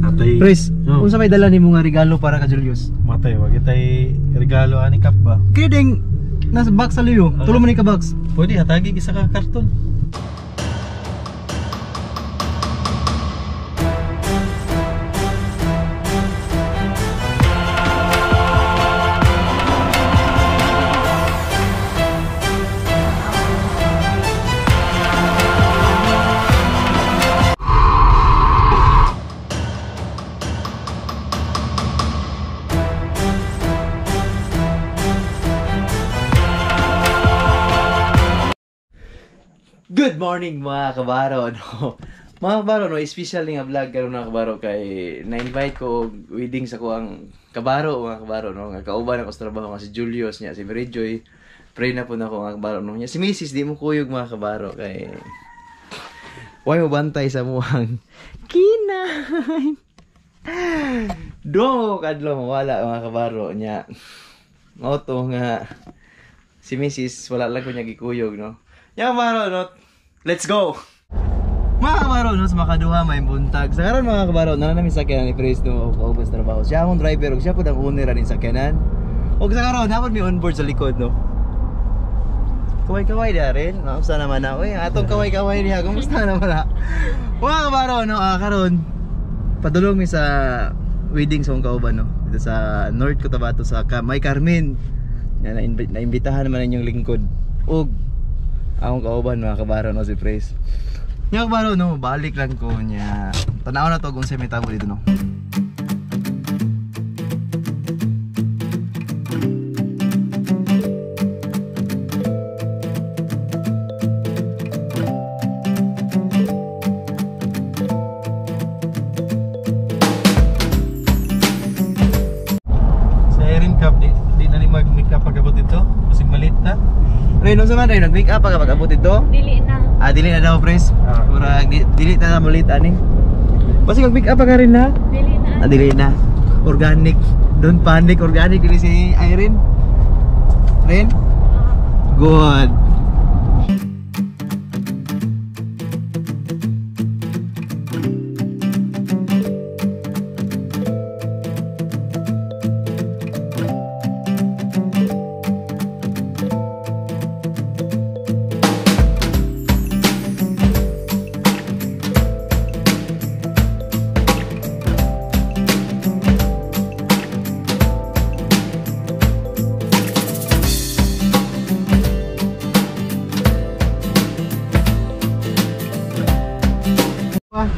Atay. Pres, Oh. unsa may dala nimo nga regalo para ka Julius? Matay, wag itay regalo ani kap ba? Kaya ding nasa box sa liyo. Tulo man ni ka box. Pwede hatagi isa ka karton. Good morning mga kabaro no. Mga kabaro no, special nga vlog karon mga kabaro kay na-invite ko og wedding sa kuang kabaro mga kabaro no, nga kauban ako sa trabaho nga si Julius niya, si Mary Joy. Pray na po nako mga kabaro no. Niya si Mrs. di mo kuyog mga kabaro kay way mo bantay sa muang kinain. Do kadlo mawala mga kabaro niya. Mao to nga si Mrs. wala lang ko niya gikuyog no. Nya kabaro no. Let's go. Mga kabaro no, sa makaduha may buntag. Sa karon mga kabaro, nana namin sakyanan ni Pres no og kauban sa trabaho. Siya akong driver ug siya pud ang owner aning sakyanan. Og sa karon hapon mi onboard sa likod no. Kaway-kaway da rin. Kamusta naman na? Uy, atong kaway-kaway niya. Kumusta naman na? Mga kabaro no, karon padulong mi sa wedding sa akong kauban no. Dito sa North Cotabato sa May Carmen. Nga naimbitahan naman ninyong lingkod og akong kauban mga kabaro no, si Praise. Nya kabaro no, balik lang ko niya. Tanaw na to kung sa may tabo dito no. Sa Erin Cup di na ni mag-make up pag-abot dito. Basig malit na. Ray, no sa man Ray, nag-make up pag abot dito. Dili na. Ah, dili na daw Praise. Ah. Murag dili na mulit ani. Basta mag-make up ka rin na. Dili na. Ah, dili na. Organic. Don't panic, organic dili si Irene. Rin? Good.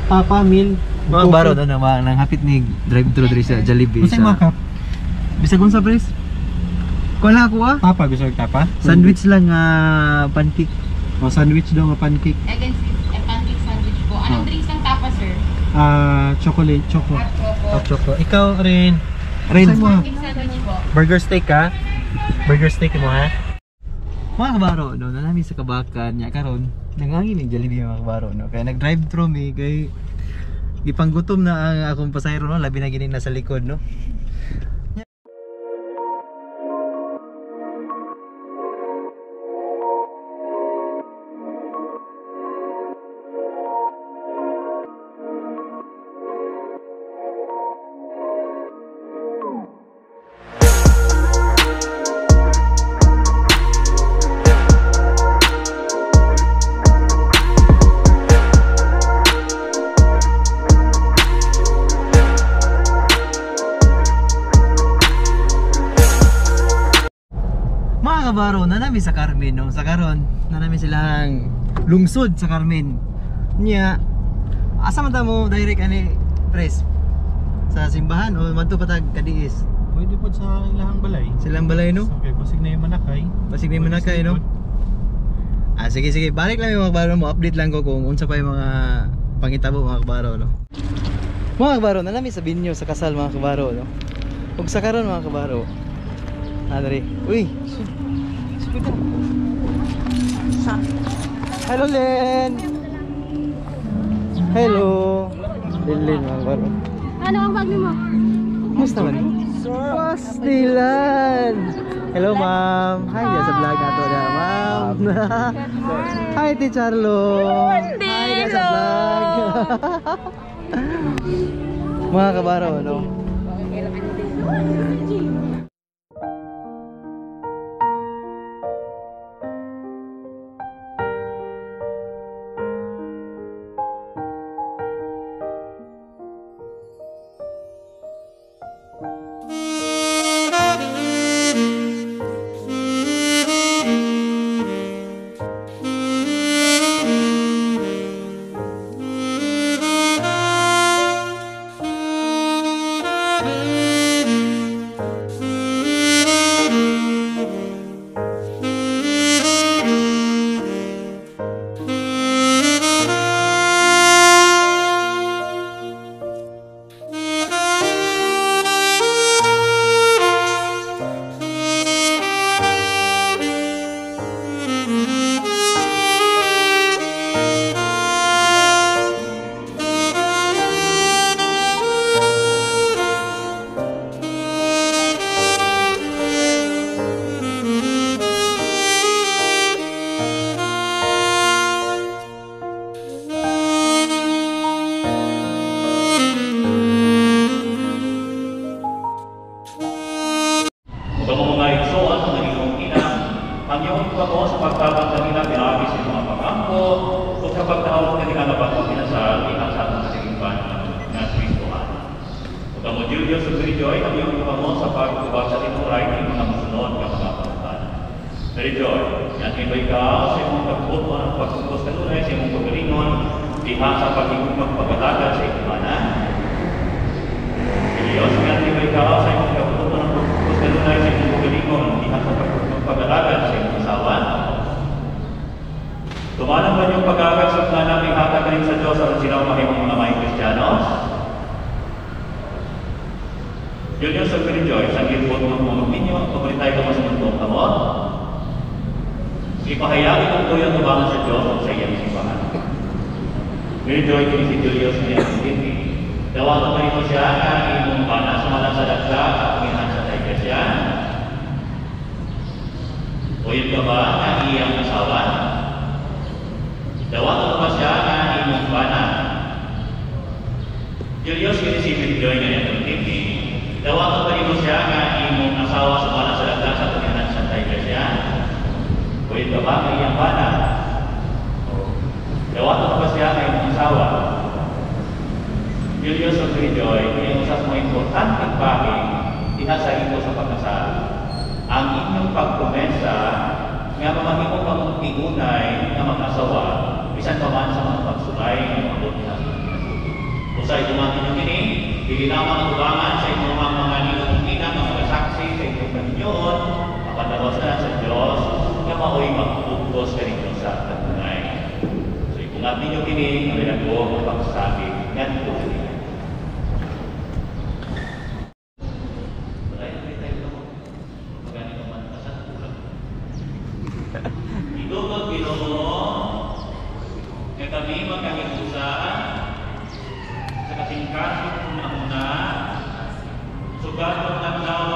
Papa meal. Mga baro na naman nang hapit ni drive-thru diri sa Jollibee. Unsay mga kap? Bisag unsa Pres? Kuha ako ah. Papa gusto og tapa? Sandwich lang nga pancake. O sandwich daw nga pancake. Egg and pancake sandwich po. Anong drinks ang tapa, sir? Ah, chocolate, choco. Hot choco. Hot choco. Ikaw rin. Rin. Unsay mo? Pancake sandwich po. Burger steak ka? Burger steak mo ha? Mga kabaro no, nanami sa Kabakan nya karon. Nangangin ni Jollibee mga kabaro no. Kaya nag-drive-thru mi kay gipanggutom na ang akong pasahero no, labi na gini nasa likod no. Mga kabaro, nanami sa Carmen no. Sa karon, nanami silang lungsod sa Carmen. Nya, asa man ta mo direct ani Pres? Sa simbahan o madto pa tag Kadiis? Pwede po sa ilahang balay. Silang balay no. Okay, basig na yung manakay. Basig na yung manakay no. Ah, sige sige, balik lang yung mga kabaro mo, update lang ko kung unsa pa yung mga pangitabo mga kabaro no. Mga kabaro, nanami sa binyo sa kasal mga kabaro no. Ug sa karon mga kabaro. Andre. Uy. Sugod na. Hello Len. Hello. Len Len mga kabaro. Ano ang bag nimo? Kumusta man? Pastilan. Hello ma'am. Hi diya sa vlog nato na ma'am. Hi Ti Charlo. Hi diya sa vlog. Mga kabaro, no? Kung mga igsoon ang naging ina, ang iyong pagko sa pagtabang kanila pinaagi sa mga pag-ampo o sa pagtawag kanila na bago kinasal iha sa atong kasigimpan nga Kristohan. Ug mo Julius ug Mary Joy, ang iyong pagko sa pagtubag sa tinuray ng mga musunod nga mga pangutan. Mary Joy, yan ba ikaw sa imong pagbuto ang pagtugos kanunay sa imong pagalingon diha sa pagiging pag-alaga sa imong bana? Diyos, nga ba ikaw sa imong pagbuto ng pagtugos kanunay sa imong pagalingon diha sa pag-alaga sa imong asawa? Tumanan ba niyong pag-agad sa plana may hatag rin sa Diyos aron sila mahimong mga may Kristiyano? Julius ug Mary Joy, sa gilbot ng mga ninyo, pagulitay ka mas mundo kamot. Ipahayag itong tuyo tubangan sa Diyos at sa iyang simbahan. Mary Joy, kini si Julius niya ang hindi. Dawaton pa nito siya nga imong bana sumala sa dagsa sa panginahan sa iglesia. Uyod ka ba nga iyang asawa? Dawaton ba siya nga imong bana? Julius, kini si Mary Joy nga iyang hindi. Dawaton pa nito siya nga imong asawa sumala sa dagsa sa panginahan sa iglesia. Uyod ka ba nga iyang bana? Dawaton ba siya nga imong asawa? Julius ug Mary Joy, kini usa sa mga importanteng bagay diha sa imo sa pagkasal. Ang inyong pagpromesa nga mamahimo kamong tigunay nga mag-asawa bisan pa man sa mga pagsulay nga moabot diha sa inyong kinabuhi. Usahay dumating ninyo kini, dili lamang ang tubangan sa inyong mga ninong ug ninang nga mga saksi sa inyong kaninyoon, apan lawas na sa Dios nga maoy magpugos kaninyo sa kanunay. So ikungat ninyo kini ang ginagawa ang pagsabi ngadto kini. Itugod Ginoo nga kami magkahiusa sa kasing-kasing una-una, sugad ang adlaw,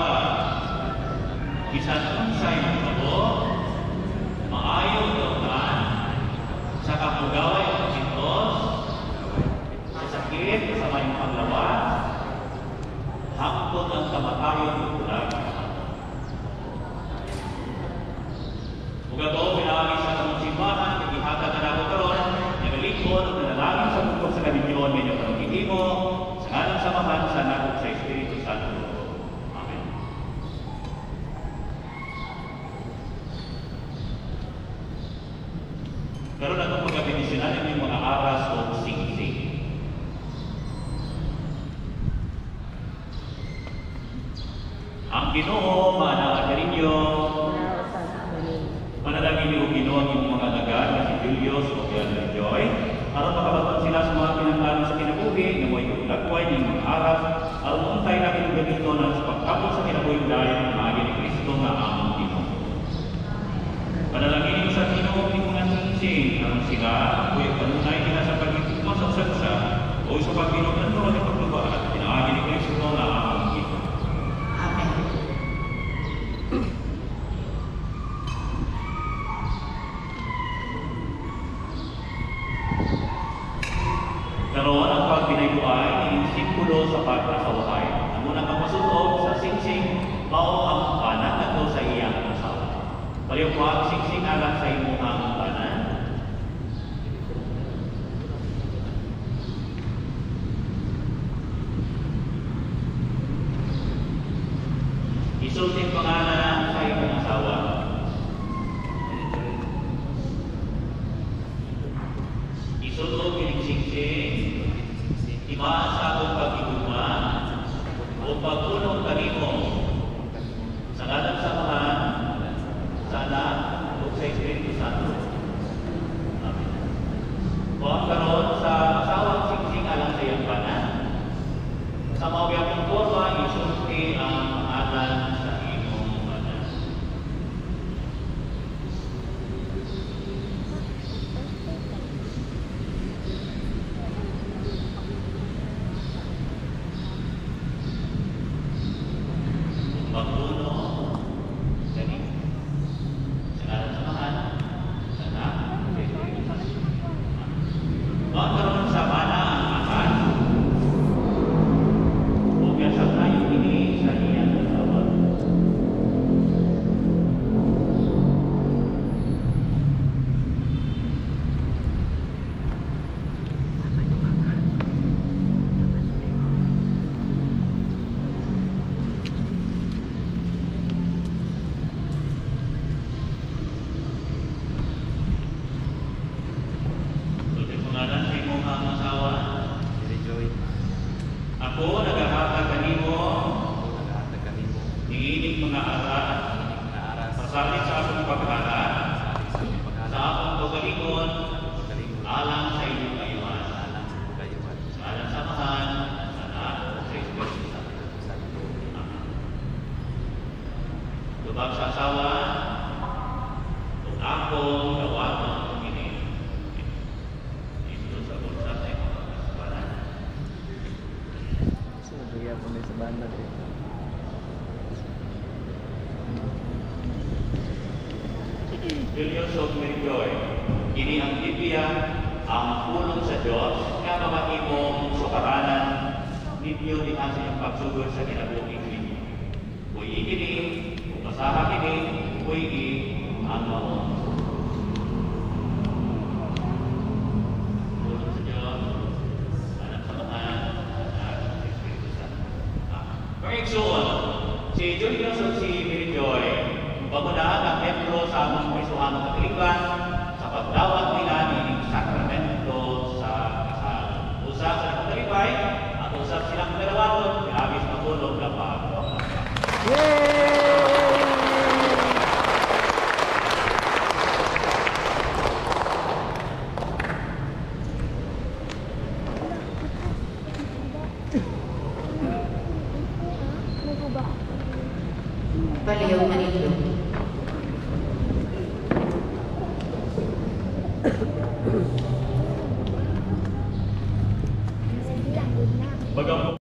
bisan unsay mahitabo, maayo dautan, sa kapugaway o pagsintos, sa sakit sa mayong panglawas, hangtod ang kamatayon ug bulag. Ug ato pinaagi sa atong simbahan kag gihatag kanako karon nagalikod ug nanalangin sa bukod sa kaninyoon nga inyong karong gihimo sa ngalan sa Amahan, sa Anak ug sa Espiritu Santo. Amen. Karon atong pagabendisyonan ang inyong mga aras o singsing. Ang Ginoo maanaa kaninyo. Manalangin niyo Ginoo ang inyong mga alagad nga si Julius o Mary Joy aron makabaton sila sa mga kinahanglan sa kinabuhi nga mo'y kaglagway ng mga aras aron untay na inyong gamiton sa pag-abot sa kinabuhing dayon pinaagi ni Kristo nga among Ginoo. Manalangin niyo sa Ginoo ang inyong mga singsing aron sila apoy kanunay nila sa pagigugma sa usag-usa o sa pagbinugan at paglubaat pinaagi ni Kristo nga among Ginoo. Amen. Karon ang pagbinayguay ni simbolo pulo sa pag-asawahay. Ang unang mapasuob sa singsing mao ang bana ngadto sa iyang asawa. Palihog kuhaa ang singsing alang sa imong bana. Isulti ang pangalan sa imong asawa. Isuob kining singsing, timaan sa akong pag-igugma o pagpulong kanimo sa ngalan sa Amahan, sa Anak, ug sa Espiritu Santo. Amen. Kuha karon sa asawang singsing alang sa iyang bana. Sa mao gyapong porma, isulti ang pangalan sa imong bana. Pagpuno, gani. Sa ngalan sa Amahan, sa Anak, ug sa Espiritu Santo. Kuha karon sa bana ang akan, ug sa kini sa iyang asawa. Sulti pangalan sa imong asawa. Mary Joy. Ako nagahatag kanimo Ako nagahatag kanimo niining mga aras ining mga aras pasalig sa akong paghalat salig sa akong sa paghalat akong kaugalingon sa akong kaugalingon alang sa inyong kaayuhan. Alang sa inyong kaayuhan. Sa ngalan sa Amahan, sa Anak, ug sa Espiritu Santo. Santo. Amen. Tubag sa asawa, ug akong dawaton kini. Isuot sa bulsa sa imong bana. So, gyapon sa banda dito. Julius ug Mary Joy, kini ang Biblia, ang pulong sa Dios nga mamahimong sukaranan ninyo diha sa inyong pagsugod sa kinabuhi ninyo. Puy kini, ug basaha kini, puy ang mao. Pulong sa Dios, anak sa Amahan, anak sa Espiritu Santo. Amen. Mga igsoon, si Julius ug si Mary Joy, pamuna ang miyembro sa among Kristohanong Katolikan sa pagdawat nila niining sakramento sa kasal. Usab sa akong kalipay at usab silang dalawaton, grabe sa matulog na pagpapalakpak. Yay! Palihog manidlo. Bagam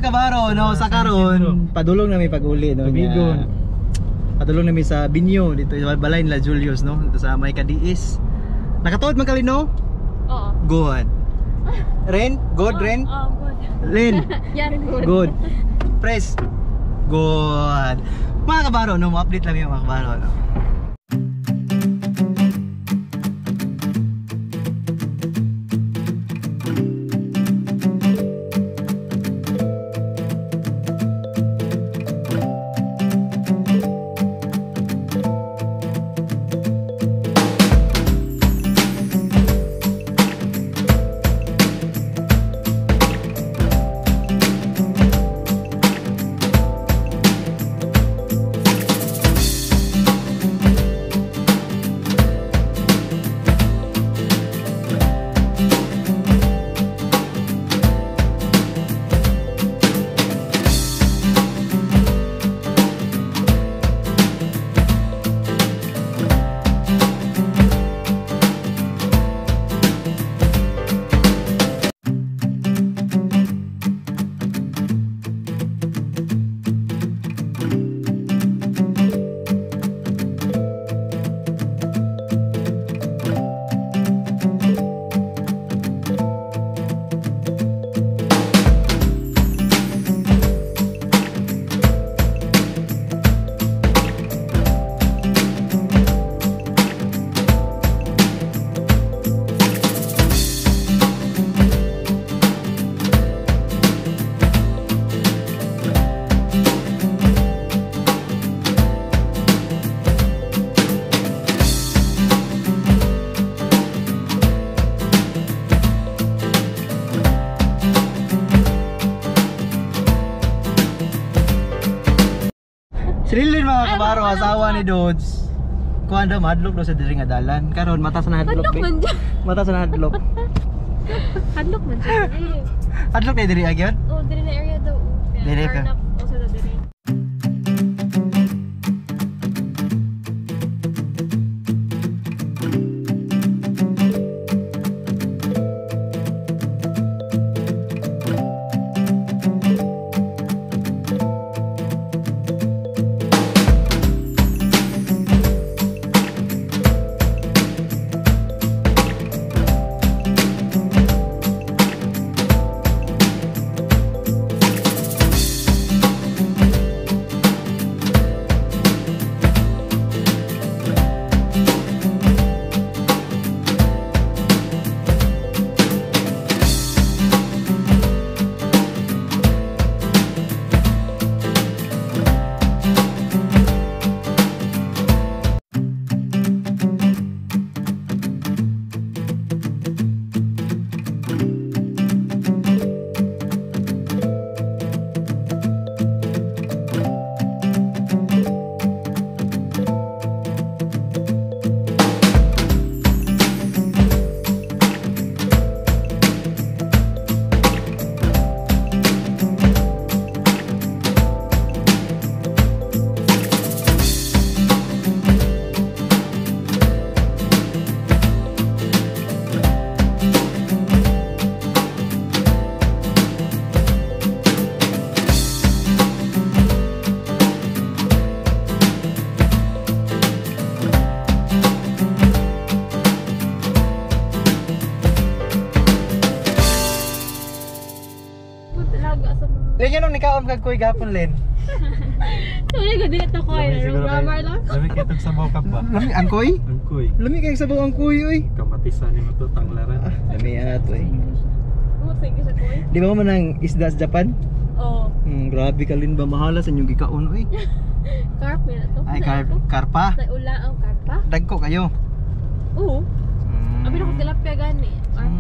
kabaro, no, sa San karon, Isidro. padulong na may pag-uli, no. Tubigon. Nya, padulong na mi sa Binyo dito sa balay nila Julius, no, dito sa may Kadiis. Nakatuod man kalino? Oo. Good. Ren, good Ren. Oo, good. Lin, Yeah, good. good. Press. Good. Mga kabaro, no, mo-update lang yung mga kabaro, no. Si Lilin, mga kabaro, asawa ni Dodds. Kuan daw, madlok daw sa diri nga dalan. Karon mata sa hadlok. Hadlok Be. man dyan. Mata sa hadlok. Hadlok man dyan. Hadlok na diri agyon. Oh, diri na area daw. Diri ka. Arnab, also na diri. Talaga sa mga... Lin, yan nikaon kag kuy gapon, Lin. Sorry ko, dili to ko. Grammar lang. Lami kay tug sabaw ka ba? Lami ang kuy? Ang kuy. Lami kay sabaw ang kuy oy. Kamatisan ni mo to tanglaran. Lami ato eh. Oh, thank you sa koy. Di ba man ang isda sa Japan? Oh, Grabe ka Lin ba mahala sa inyong gikaon oy. carp man to. Ay karpa. Sa ula ang karpa. Dagko kayo. Oo. Abi na ko tilapia gani. Carp.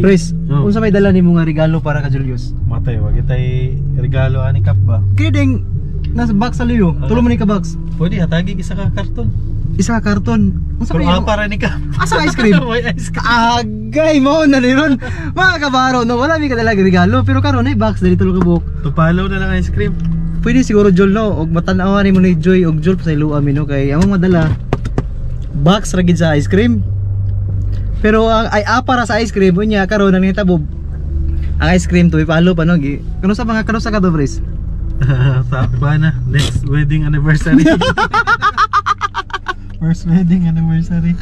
Pres, Oh. unsa may dala nimo nga regalo para ka Julius? Matay, wag itay regalo ani kap ba? Kaya ding nasa box sa liyo. Tulo man ni ka box. Pwede hatagi isa ka karton. Isa ka karton. Unsa Pero may para ni kap. Asa ice cream? May ice cream. Agay mo na ni ron. Mga kabaro, no, wala mi kadala regalo pero karon ay box dali tulo ka buok. Tupalo na lang ice cream. Pwede siguro Jol no, og matan-awan nimo ni Joy og Jol sa iluwa mi no kay among madala box ra gid sa ice cream. Pero ang ay para sa ice cream unya karon ang nitabo ang ice cream tuwi palo pa no gi. Kano sa mga kano sa kadobres? Sa ba na next wedding anniversary. First wedding anniversary.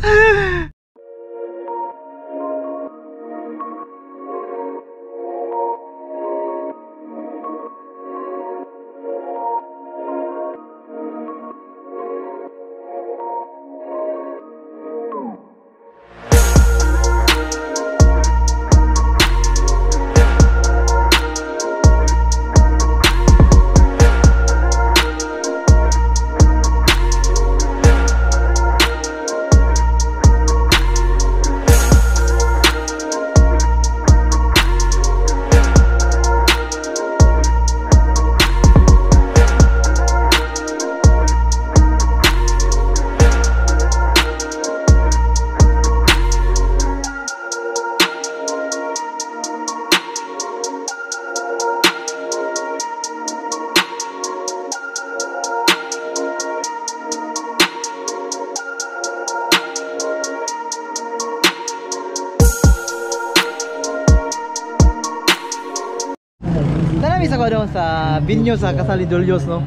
Tanami sa kuno sa binyo sa kasal ni Julius no.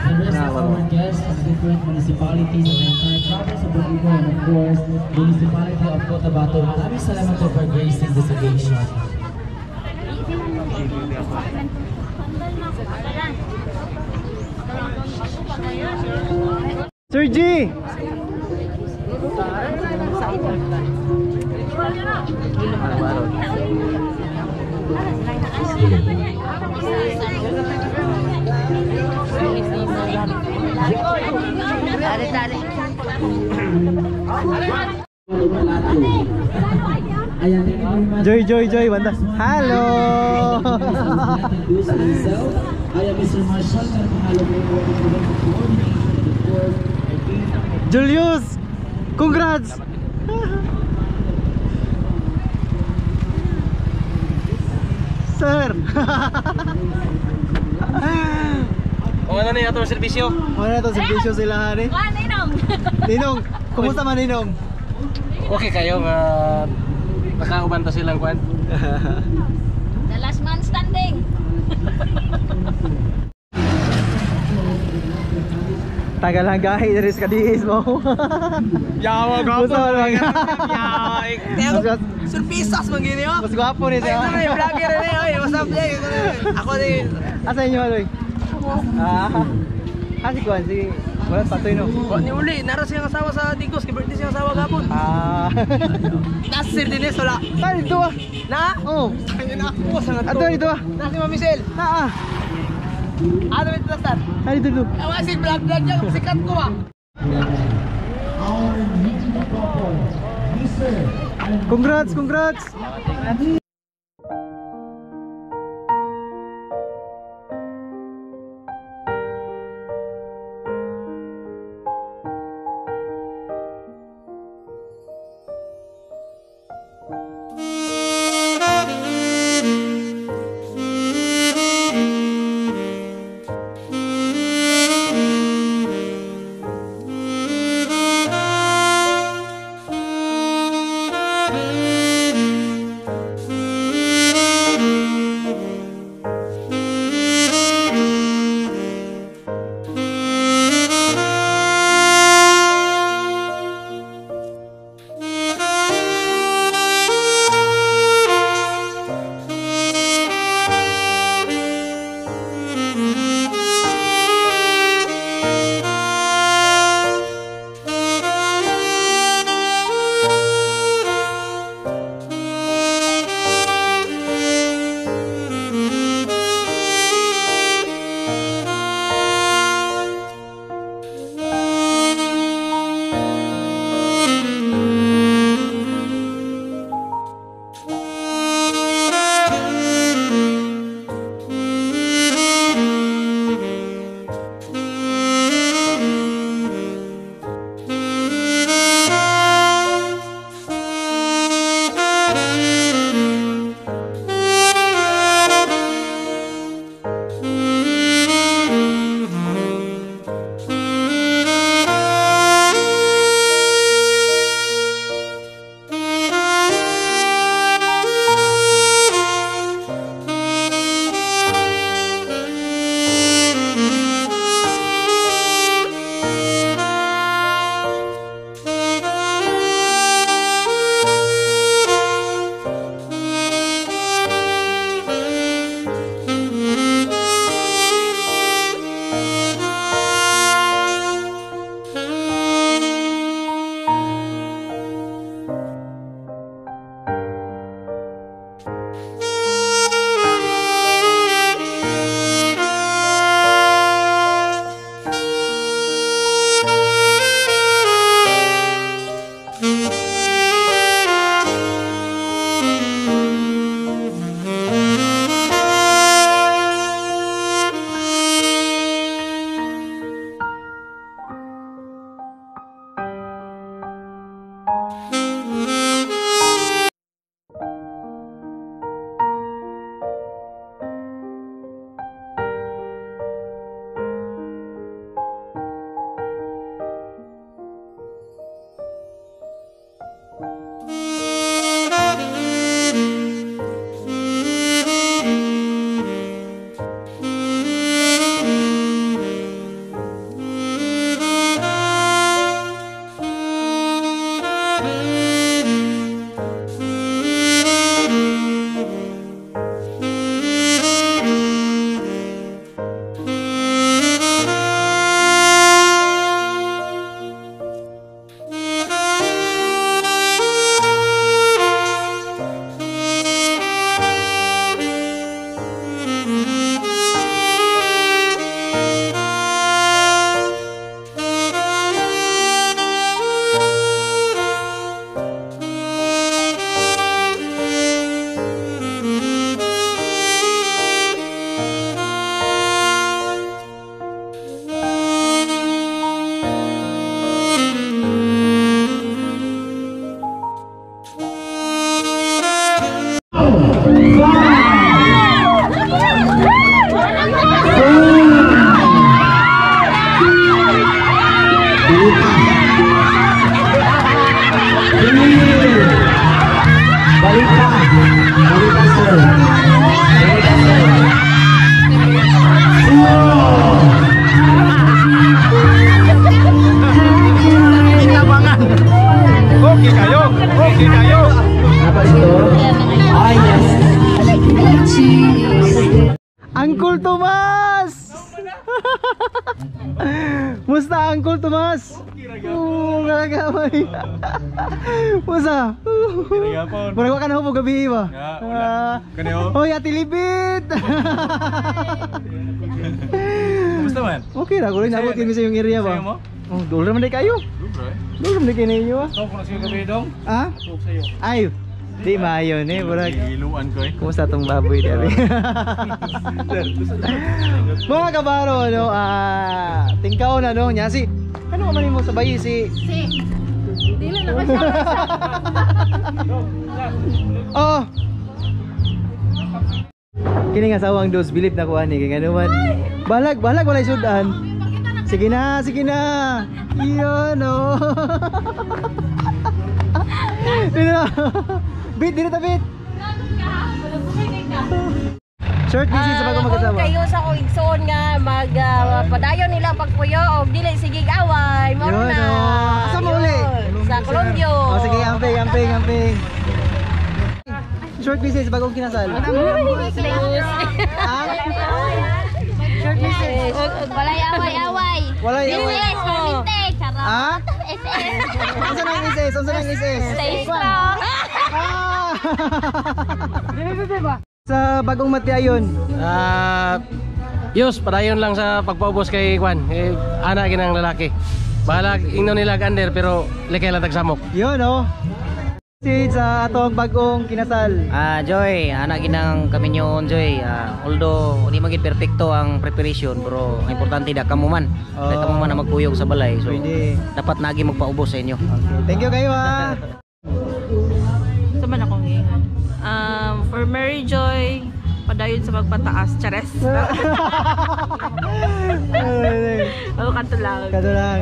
The rest of our guests from different municipalities and the entire province of Bohol and of course, municipality of Cotabato. Maraming salamat po for gracing this occasion. Sir G. Ayan, thank you very much. Joy Joy Joy banda. Hello. Introduce myself. I am Mr. Marshall Carvajal of coordination and of course, I think Julius! Congrats! Sir! Kung ano na yung atong serbisyo? Wala na to servisyo sila hari. Wala, Ninong! Ninong, kumusta man Ninong? Okay kayo nga nakauban ta silang kwan. The last man standing! Tagal lang gahi diri sa kadiis mo. Yawa Kumusta man bang? Yawa. Surpisas man gini oh. Mas gwapo ni siya. Ay, vlogger ni oy, what's up jay? Ako ni Asa inyo aloy? Ah. Ah, si Kwan, si wala patoy no. ni uli, nara siyang asawa sa Digos, kay birthday siyang asawa gapon. Ah. Nasir din wala. Ah, dito ah. Na? Oh. Tangin ako sa Ato dito ah. Na si Ma'am Michelle. Na ah. Ano ito star? Ah, dito dito. Awa si vlog vlog niya, sikat ko ah. our new couple, Mr. and Congrats, congrats. Musta Uncle Tomas? Oo, gagaway. Musta? Murag wa ka na hubog gabi ba? Kaniyo. Hoy, Ate Libit. Kumusta man? Okay ra, kuloy nabot kini sa yung area ba? Sa'yo mo? Oh, dulra man day kayo. Dubra eh. Dulra man day kayo ninyo ah. Tawag ko na sa'yo gabi dong. Ha? Tawag sa'yo. Ay, di maayo ni, murag. Iluan ko eh. Kumusta tong baboy dali? Mga kabaro, no, tingkaw na no, nya si ano man nimo sabay si Si. Dili na ka siya. Oh. Kini nga sawang dos bilib na kuan ni kay ngano man. Balag balag walay sudan. Sige na, sige na. Iyon no. Dito na. Bit, dito ta bit. Short visit sa bagong mag-asawa. Kung kayo sa kong nga mag padayon nila ang pagpuyo og dili sige away mao Yun, na. oh. Asa mo uli? Sa Colombio. Oh, sige, amping, amping, amping. Short visit sa bagong kinasal. Ah? Short message. Walay away-away. Walay away. SS, perminte. Charot. Ah? SS. Unsa nang SS? Unsa nang SS? Stay strong. Ah! Sa bagong matiayon. Yus, padayon lang sa pagpaubos kay Juan. Eh, ana ginang lalaki. Bahala ingnon nila under pero likay lang tagsamok. Yun oh. Si sa atong bagong kinasal. Joy, anak ginang kami nyo, Joy. Although di magid perfecto ang preparation, pero ang importante da kamo man. Oh. Kay kamo man ang magkuyog sa balay. So Pwede. dapat nagi magpaubos sa inyo. Okay. Thank you kayo ah. Sa man akong giingon. For Mary Joy, padayon sa magpataas. Chares. Oh, kanto lang. Kato lang.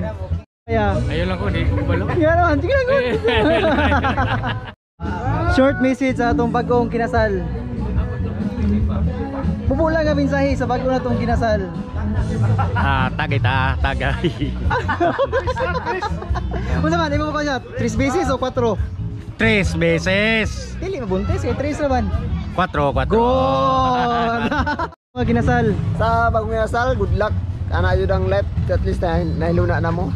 Kaya. Ayun lang ko, di ko balo. Yan naman, sige lang. Short message sa atong bagong kinasal. Bubo lang ang mensahe sa bago na itong kinasal. Tagay ta, tagay. Unsa man, imo ko niya, 3 beses o 4? Tres beses. Dili mabuntis kay 3 naman. Cuatro, cuatro. Good. Mga kinasal. Sa bagong inasal, good luck. Ana yun ang life, at least nahiluna na mo.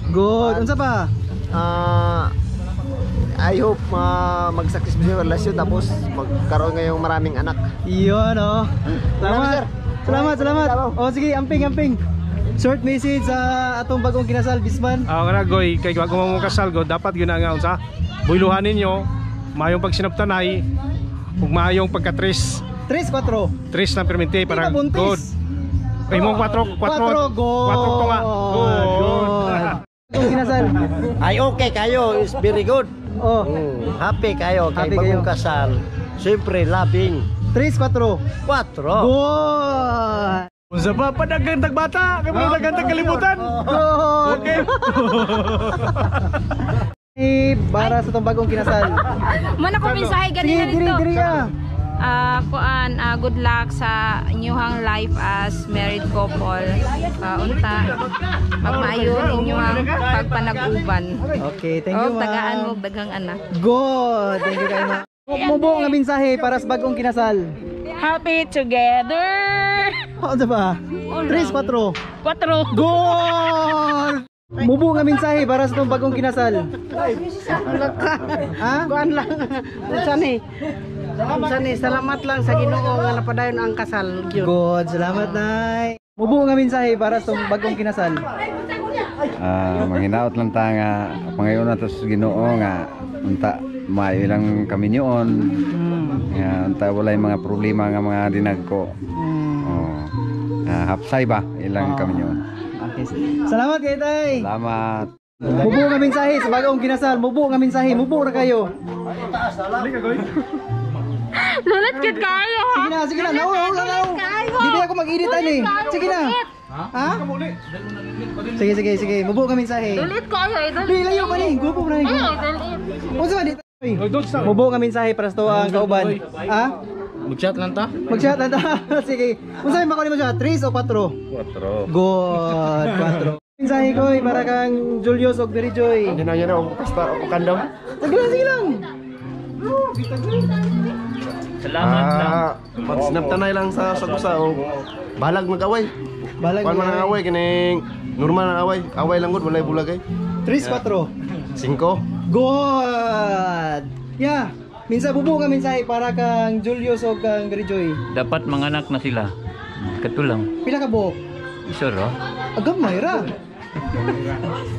Good. Unsa pa? I hope mag-success mo sa relasyon tapos magkaroon ngayong maraming anak. Iyon oh. Salamat. Sir. Salamat, salamat. Oh sige, amping, amping. Short message sa atong bagong kinasal, Bisman. Ah, goy kay bago mo kasal go dapat gyud na nga unsa. Buyluhan ninyo, maayong pagsinabtanay ug maayong pagka-tres. 3 4. Tres na permente Di para mabuntis. good. Ay mo 4 4 4 good. 4 to nga. Good. Good. Bagong kinasal. Ay okay kayo, it's very good. Oh, Happy kayo kay Happy bagong kayo. kasal. Siyempre labing 3 4. 4. Good. Unsa pa padaghang tagbata, kay mo daghang kalibutan. Good. Okay. Eh, para sa itong bagong kinasal. Man ako mensahe Sige, ganina diri, dito. diri ah. Kuan, good luck sa inyuhang life as married couple. Unta magmaayo inyuhang pagpanag-uban. Okay, thank you, Og tagaan ma'am. mo daghang anak. Good. Thank you kayo, ma'am. Mubo nga mensahe para sa bagong kinasal. Happy together. Ano ba? 3 4. 4. Goal! Mubo nga mensahe para sa itong bagong kinasal. Ha? Kuan lang. Unsa ni? Unsa ni? Salamat lang sa Ginoo nga napadayon ang kasal gyud. Good. Salamat, Nay. Mubo nga mensahe para sa itong bagong kinasal. Manghinaot lang ta nga pangayon nato sa Ginoo nga unta maayo lang kami niyon nga unta walay mga problema nga mga dinagko. Oh. Hapsay ba ilang kami niyon. Okay. Salamat kay Tay. Salamat. Mubo nga mensahe sa bagong kinasal. Mubo nga mensahe. Mubo ra kayo. Lulat gid kayo. Sige na, sige na. Naw, naw, naw. Dili ako mag-edit ani. Sige na. Ha? Sige, sige, sige. Mubo nga mensahe. Lulit kayo, idol. Di layo pa ni. Grupo pa ni. Unsa man di? Mubo nga mensahe para sa tuang kauban. Ha? Mag-chat lang ta. Mag-chat lang ta. Sige. Unsa may makuha nimo siya? 3 o 4? 4. Good. 4. Mensahe ko eh, para kang Julius og Mary Joy. Yun na yun na, basta kandam. Sige lang, sige lang. Salamat lang. Pagsinabtanay lang sa sagusa o balag mag-away. Balag Kuan man ang away kining normal ang away. Away lang gud walay bulagay. 3 4 5. Good. Yeah. Minsa bubo nga mensahe para kang Julius o kang Mary Joy. Dapat manganak na sila. Katulang. Pila ka buok? Isa ra. Agamay ra.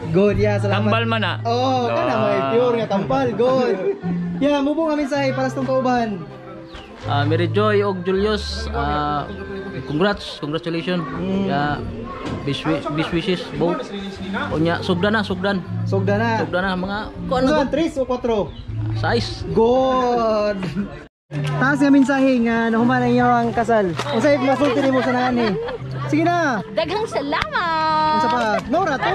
Good, yeah, salamat. Tambal man na. Oh, kana may pure nga tambal. Good. Yeah, mubo nga mensahe para sa tong kauban. Mary Joy og Julius, congrats, congratulations. Yeah, best wishes both. Unya, sugdan na, sugdan. Sugdan na. Sugdan na mga kuan ano? 3 o 4? Size. Good. Taas nga mensahe nga nahuman ang inyong kasal. Unsay masulti nimo sa nani? Sige na. Daghang salamat. Unsa pa? No ra to?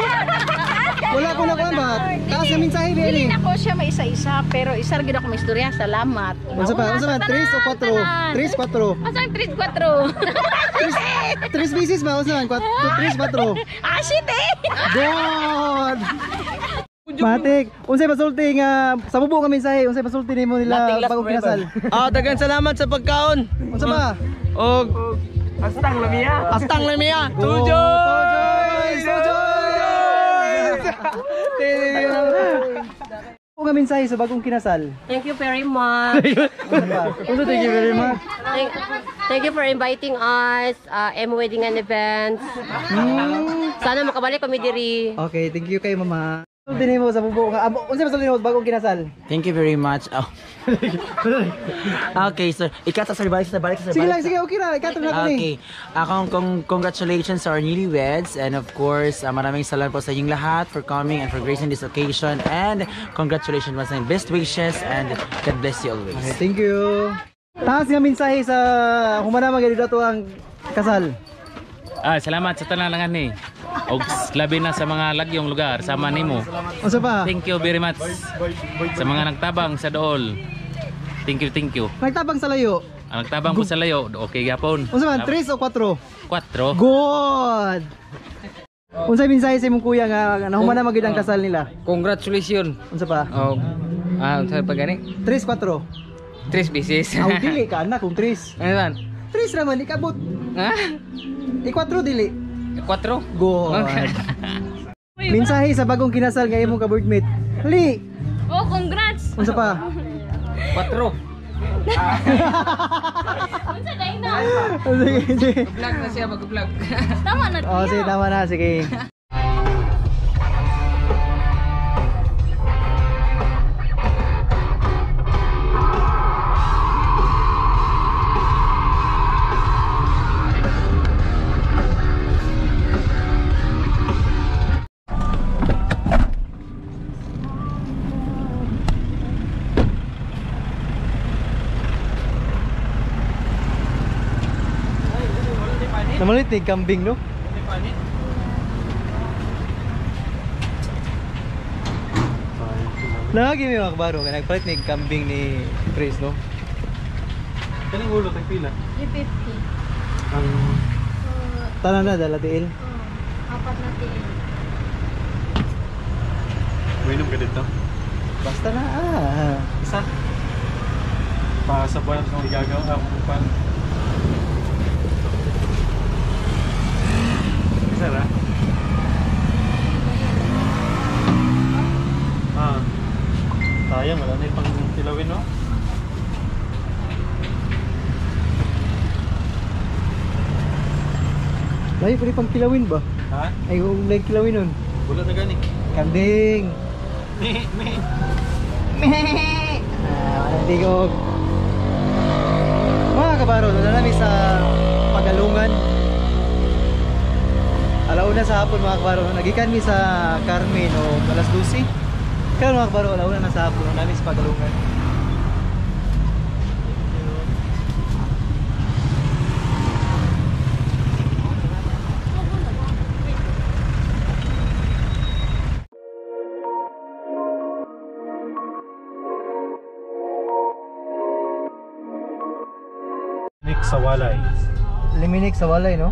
Wala ko na kuan ba? Taas nga mensahe Dili biya ni. na ko siya maisa-isa pero isa ra gyud ako may istorya. Salamat. Unsa pa? Unsa man? 3 o 4? 3 4. Asa ang 3 4? 3 bisis ba? Unsa man? 3 4. Ah shit eh. Good. Matik, unsay masulti nga sa bubo nga mensahe, unsay masulti nimo nila bagong kinasal? Daghang salamat sa pagkaon. Unsa ba? Og Astang lamia. Astang lamia. Tujoy! Tujoy! Bubo nga mensahe sa bagong kinasal. Thank you very much. Unsa thank you very much. Thank you for inviting us, M Wedding and Events. Sana makabalik kami diri. Okay, thank you kay mama. Masulti nimo sa bubo nga unsay masulti nimo sa bagong kinasal? Thank you very much. Oh. Okay, sir. Ikat sa sir, balik sa balik sa Sige lang, sige, okay na. Ikat na ko ni. Okay. Akong congratulations sa our newlyweds and of course, maraming salamat po sa inyong lahat for coming and for gracing this occasion and congratulations once again. Best wishes and God bless you always. Okay, thank you. Taas nga mensahe sa humana magyud ato ang kasal. Salamat sa tanan lang ni. Og labi na sa mga lagyong lugar sama nimo. Unsa pa? Thank you very much sa mga nagtabang sa dool. Thank you, thank you. Nagtabang sa layo. Ang nagtabang po sa layo, okay gapon. Unsa man 3 o 4? 4. Good. Unsay mensahe sa imong kuya nga nahumana magyud ang kasal nila? Congratulations. Unsa pa? Oh, unsa pa gani? 3 4. 3 bisis. Aw dili ka na kung 3. Ano man? 3 raman ikabot. Ha? I-4 dili. 4? Good. Mensahe sa bagong kinasal nga imong ka-boardmate. Li. Oh, congrats. Unsa pa? 4. Unsa dai na? Sige, sige. Vlog na siya, mag-vlog. Tama na. Oh, sige, tama na, sige. Namalit ni kambing, no? Lagi may mga kabaro kaya nagpalit ni kambing ni Chris, no? Kaning ulo tag pila? 350. Ang Tanan na dala tiil. Apat na tiil. Mainom ka dito. Basta na Isa. Pa sa buwan ng igagaw ang pan. Isa ra. Ah. Sayang wala na pang kilawin, no? Layo pa rin pang kilawin ba? Ha? Ay, kung layo kilawin nun. Wala na gani. Kambing. Mi mi. Hindi ko. Mga kabaro, na namin sa Pagalungan. Alauna sa hapon mga kabaro, nagikan mi sa Carmen o alas 12. Karon mga kabaro, alauna na sa hapon, namin sa Pagalungan. Nick sa walay. Liminik sa Walay, no?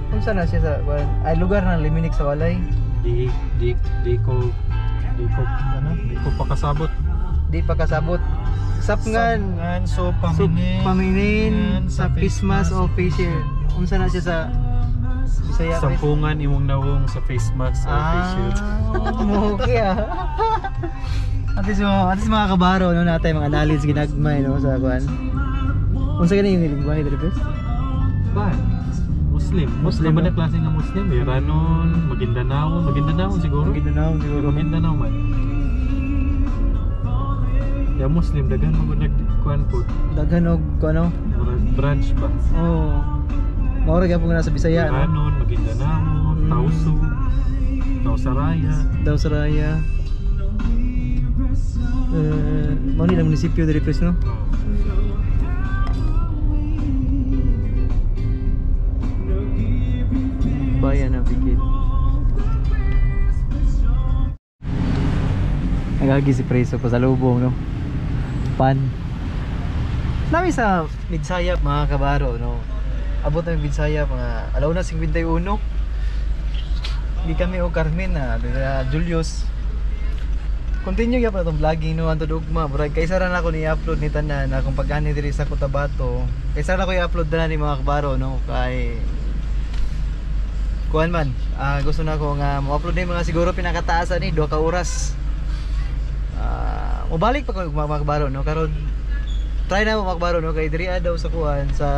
Kung saan na siya sa ay lugar ng Liminik sa Walay? Di di di ko di ko ano, di ko pakasabot. Di pa kasabot. Sapngan. Sapngan so paminin. So paminin sa face mask o face shield. Unsa na siya sa Bisaya? Sampungan imong nawong sa face mask o face shield. Okay ah. At least mga kabaro no, natay mga knowledge ginagmay no sa kuan. Unsa gani yung lingwahe diri bes? Ba? Muslim. Muslim ba na klase nga Muslim? Iranon, Maguindanao, Maguindanao siguro. Maguindanao siguro. Maguindanao man. Ya Muslim daghan mo nagkuan po. Daghan og kuano? Branch ba? Oo. Mao ra gyapon na sa Bisaya no. Iranon, Maguindanao, Tauso, Tausaraya. Tausaraya. Mao ni lang munisipyo diri pres no. Bayan na Pikit. Nagagi si preso pasalubong no. Pan. Nami sa Midsayap mga kabaro no. Abot na Midsayap mga alauna 51. Hindi kami o Carmen na Julius. Continue gyapon atong vlogging no anto dugma. Murag kaysa ra na ako ni-upload ni tanan akong pag-ani diri sa Cotabato. Kaysa ra ko i-upload tanan ni mga kabaro no kay kuan man, gusto na ko nga mo-upload ni mga siguro pinakataasan ni 2 ka oras. Mobalik pa ko mga kabaro no karon try na mo mga kabaro no kay diri daw sa kuan sa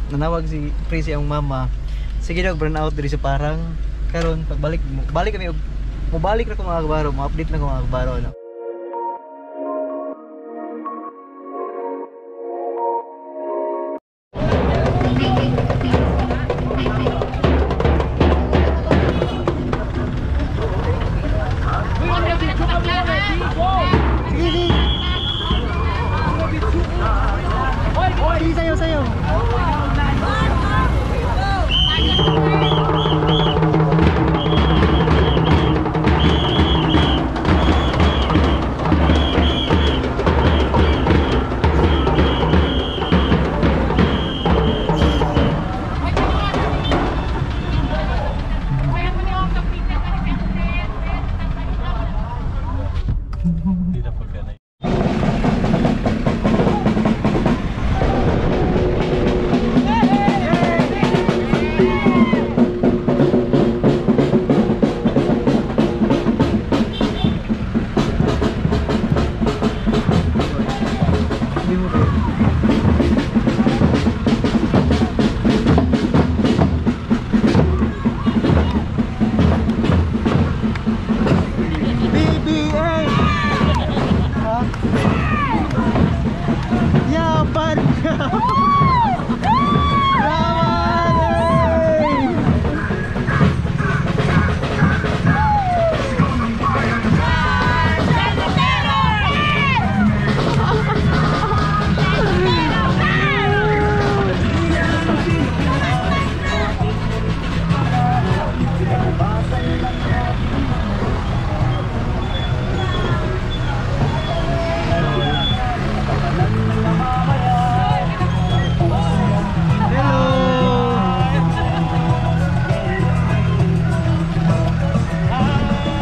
nanawag si Prissy ang mama. Sige daw burn out diri sa parang karon pagbalik balik kami og mobalik na ko mga kabaro, mo-update na ko mga kabaro no. Sige, sayo, sayo. Hindi na pagkanay. BBA! Ha? Yapan ka! Laban! Eh!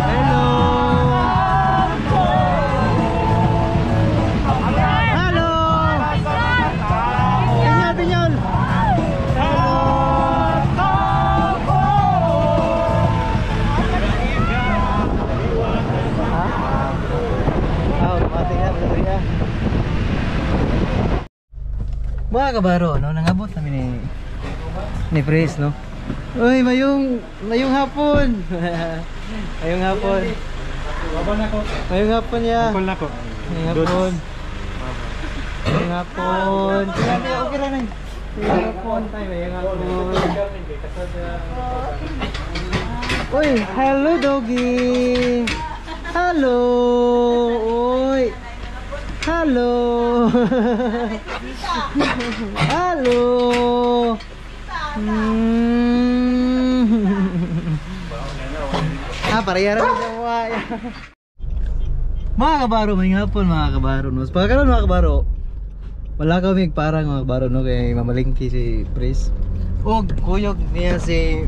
Hello! Hello! Pinyol, pinyol! Hello! Ha? Ah, dumating na, dumating na. Mga kabaro, no, nangabot namin ni Pres, no? Uy, mayong hapon. Mayong hapon. Mayong hapon ya. Bukol na ko. Mayong hapon. Mayong hapon. Okay lang na. Mayong hapon tayo, mayong hapon. Uy, hello doggy. Hello. Uy. Hello. Hello. Ah, pareha ra sa. Mga kabaro, may hapon mga kabaro no. Pagkaroon mga kabaro, wala kami parang mga kabaro no kay mamalingki si Pres. Og kuyog niya si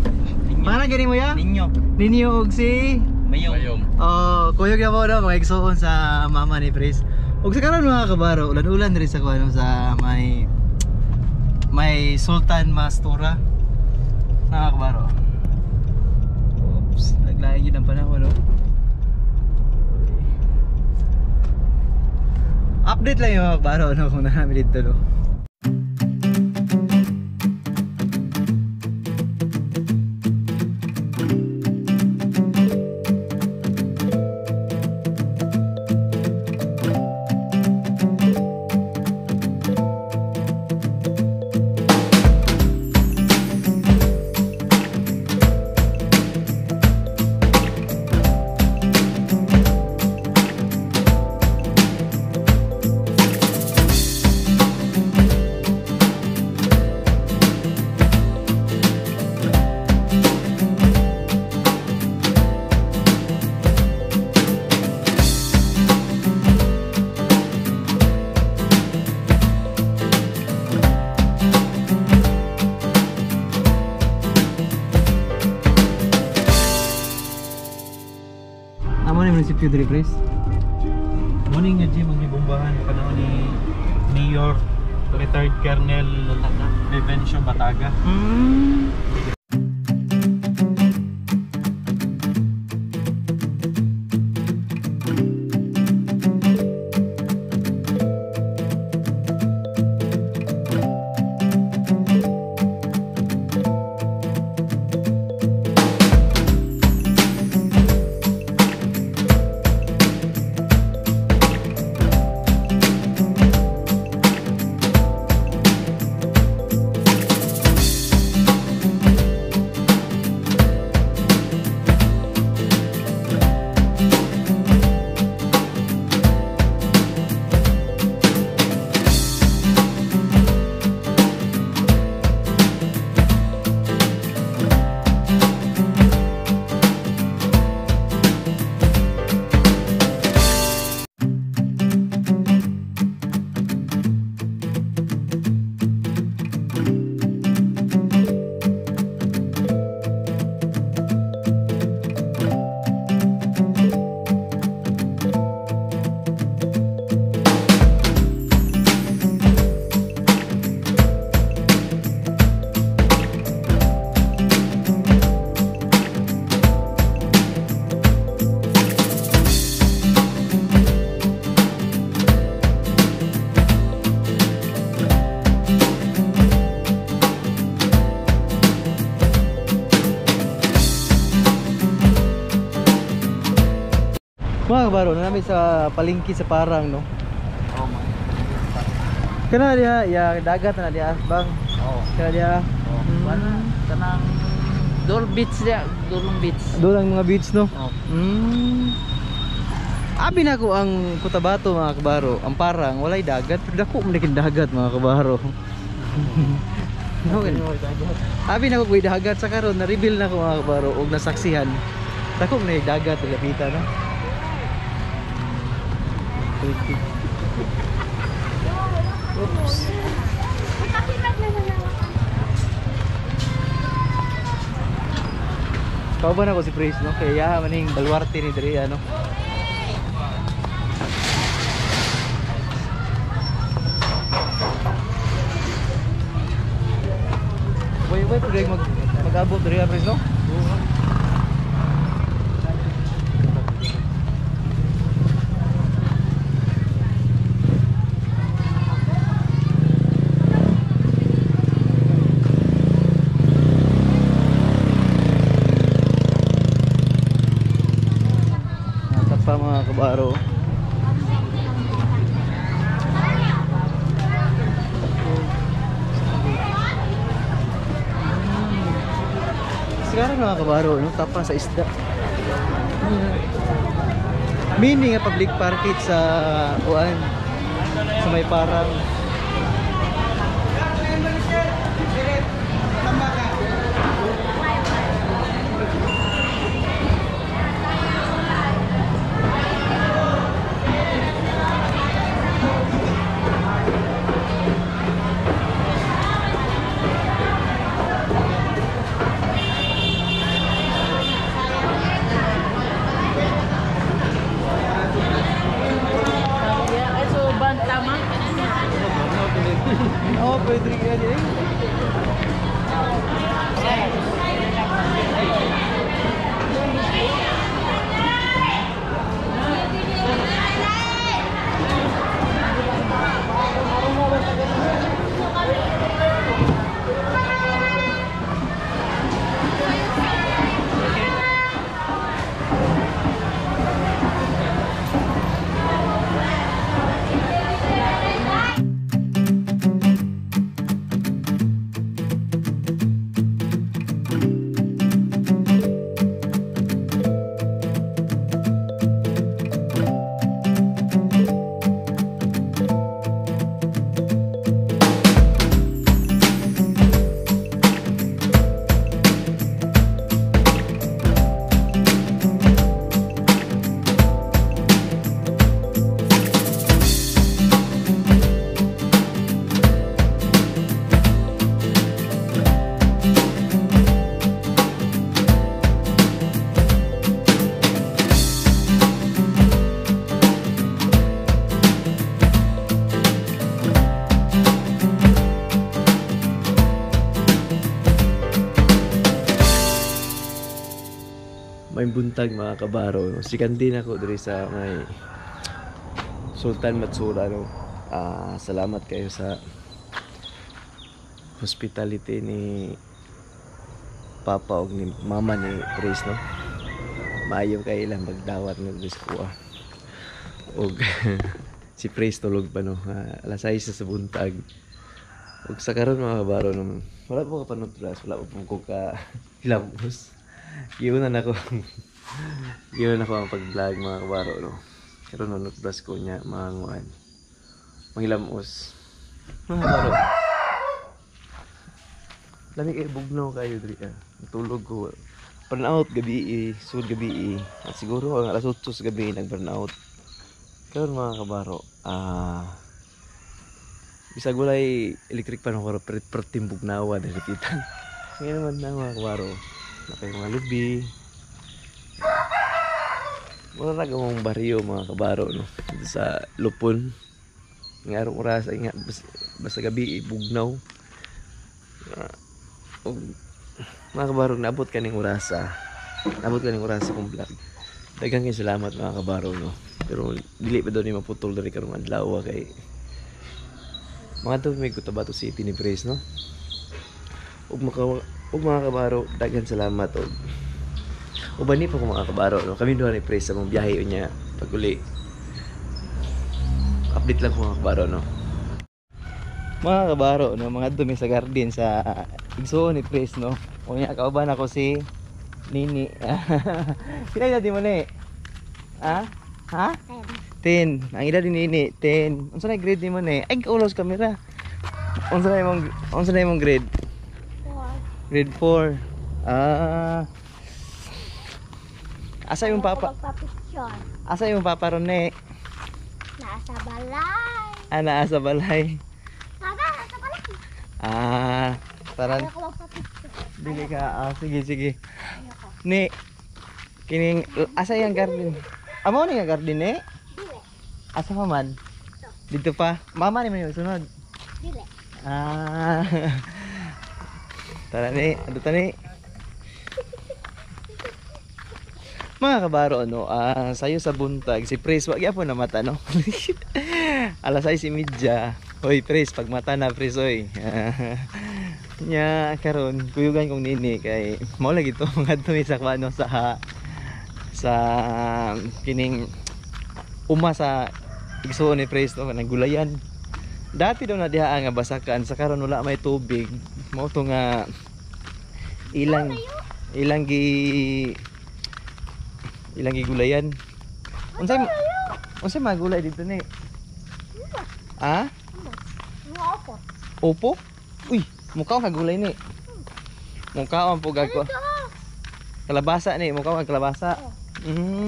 Parang gani mo ya? Ninyo. Ninyo og si Mayong. Oh, kuyog na mo no, mga igsuon sa mama ni Pres. Ug sa karon mga kabaro, ulan-ulan diri sa kuno sa may may Sultan Mastura. Mga kabaro. Oops, naglain yun ang panahon, no? Update lang yung mga kabaro, no, kung namin dito, no? Amo ni munisipyo diri, Chris? Morning nga gym ang gibombahan panahon ni Mayor retired Colonel Vivencio Bataga. Mga kabaro, na namin sa palengke sa Parang, no? Oh my. Kana diha, ya dagat na diha, bang. Oo. Kana diha. Oh. Wala kanang Dol Beach diha, Dolong Beach. Doon ang mga beach, no? Oh. Abi na ko ang Cotabato, mga kabaro. Ang Parang walay dagat, pero dako man kin dagat, mga kabaro. Abi na ko kuy dagat sa karon, na-reveal na ko, mga kabaro, og nasaksihan. Dako man dagat lapita, no? Oops. Kauban ako si Praise, no? Kaya maning baluarte ni diri, ano? Wait, wait, pwede mag-abot diri, Praise, no? Pa mga kabaro. Sekarang mga kabaro, no, tapa sa isda. Mini nga public parkit sa uan, sa may Parang. May buntag mga kabaro, no? Sikandi na ko diri sa may Sultan Matsura, no? Salamat kayo sa hospitality ni Papa og ni Mama ni Praise, no? Maayo kay ilang pagdawat nga diri sa kuha. Og si Praise tulog pa, no? Alas 6 na sa buntag. Og sa karon mga kabaro, no, wala po ka panutras, wala po ko ka hilabos. Giunan ako. Giunan ako ang pag-vlog mga kabaro, no. Karon nanutras ko niya mga nguan. Manghilamos. Mga kabaro. Lami kay bugnaw kayo diri ah. Natulog ko. Burn out gabi, sud gabi. At siguro ang alas 8 sa gabi nag-burn out. Karon mga kabaro, bisag walay electric pan ako pero perting bugnawa diri kita. Ngayon naman na mga kabaro. Nakay mga lubi. Wala na gamong baryo mga kabaro, no. Dito sa Lupon. Nga arong oras ay nga basta gabi bugnaw. Og mga kabaro, naabot kaning orasa. Naabot kaning orasa kong vlog. Daghang kay salamat mga kabaro, no. Pero dili pa daw ni maputol diri karong adlaw kay mga to may Cotabato City ni Praise, no. Ug mga kabaro, daghan salamat og uban ni pa ko mga kabaro, no. Kami duha ni Praise sa mong biyahe unya pag-uli. Update lang ko mga kabaro, no. Mga kabaro, no, mga dumi sa garden sa igsuon ni Praise, no. Unya kauban ako si Nini. Pila edad mo ni? Ha? Ha? 10. Ang edad ni Nini, 10. Unsa na grade nimo ni? Ay, kaulos kamera. Unsa na imong grade? 4. Grade 4. Asa imong papa? Asa imong papa ron ni? Nasa balay. Ah, nasa balay. Papa, nasa balay. Taran. Dili ka. Sige, sige. Ni kining asa yang garden? Amo ni nga garden ni? Dili. Asa pa man? Dito pa. Mama ni man yung sunod. Dili. Tara ni, ando ta ni. Mga kabaro, no, sayo sa buntag si Praise wa gyapon na mata, no. Alas 6:30. Hoy Praise, pag mata na Praise oy. Nya karon kuyugan kong nini kay mao lagi to mga dumi sa kuano sa kining uma sa igsuon ni Praise, no, nagulayan. Dati daw na diha nga basakan, sa karon wala may tubig. Mao to nga ilang gigulayan. Unsay magulay dito ni? Ah? Opo? Uy, mukha ang gulay ni. Mukha ang pugag ko. Kalabasa ni, mukha ang kalabasa.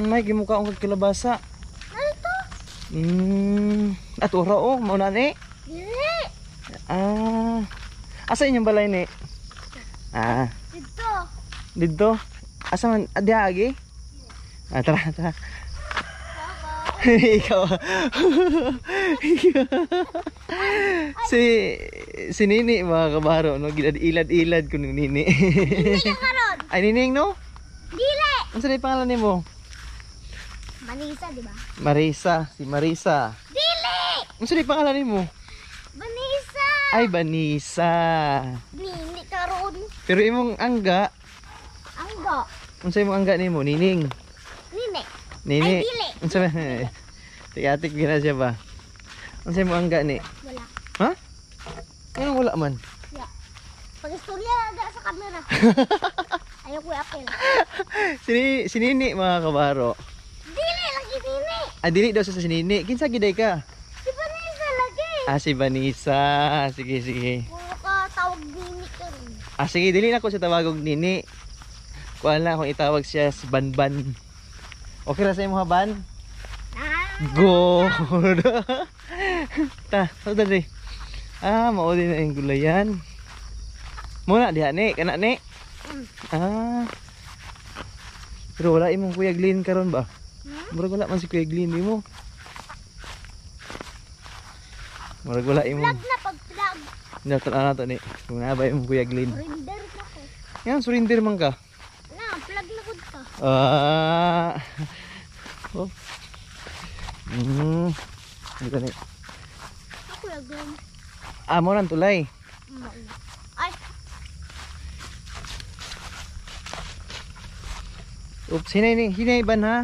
May gimukha ang kalabasa. At ora oh, mao na ni. Asa inyong balay ni? Dito. Dito. Asa man diha agi? Tara, tara. Ikaw. Si Nini mga kabaro, no, gilad-ilad ko ni Nini. Nini karon. Ay Nining, no? Dili. Unsa ni pangalan nimo? Marisa, di ba? Marisa, si Marisa. Dili. Unsa ni pangalan nimo? Banisa. Ay Banisa. Nini karon. Pero imong angga? Angga. Unsa imong angga nimo? Nining. Nini. Nini. Ay, dili. Unsa ba? Tigatik gina siya ba? Unsa imong angga ni? Wala. Ha? Anong wala man? Ya. Pag-istorya aga sa camera. Ayaw ko i-appeal. Si Nini mga kabaro. Dili lagi Nini. Dili daw sa si Nini. Kinsa giday ka? Si Vanessa lagi. Si Vanessa. Sige, sige. Puro ka tawag Nini karon. Sige, dili na ko siya tawagog Nini. Kuan lang kung itawag siya si Banban. Okay ra sa imo ha, Ban? Good. Ta, so dali. Mao din na yung gulayan. Muna diha ni, kana ni. Pero wala imong Kuya Glenn karon ba? Murag wala man si Kuya Glenn nimo. Murag wala imong. Vlog na pag vlog. Natan na to ni. Kung na ba imong Kuya Glenn? Surrender na ko. Yan, surrender man ka. Na, vlog na gud ka. Ah. Oh. Dito ni. Ako lagyan. Ah, mo nang tulay. Ay, Oops, hinay ni, hinay ban ha.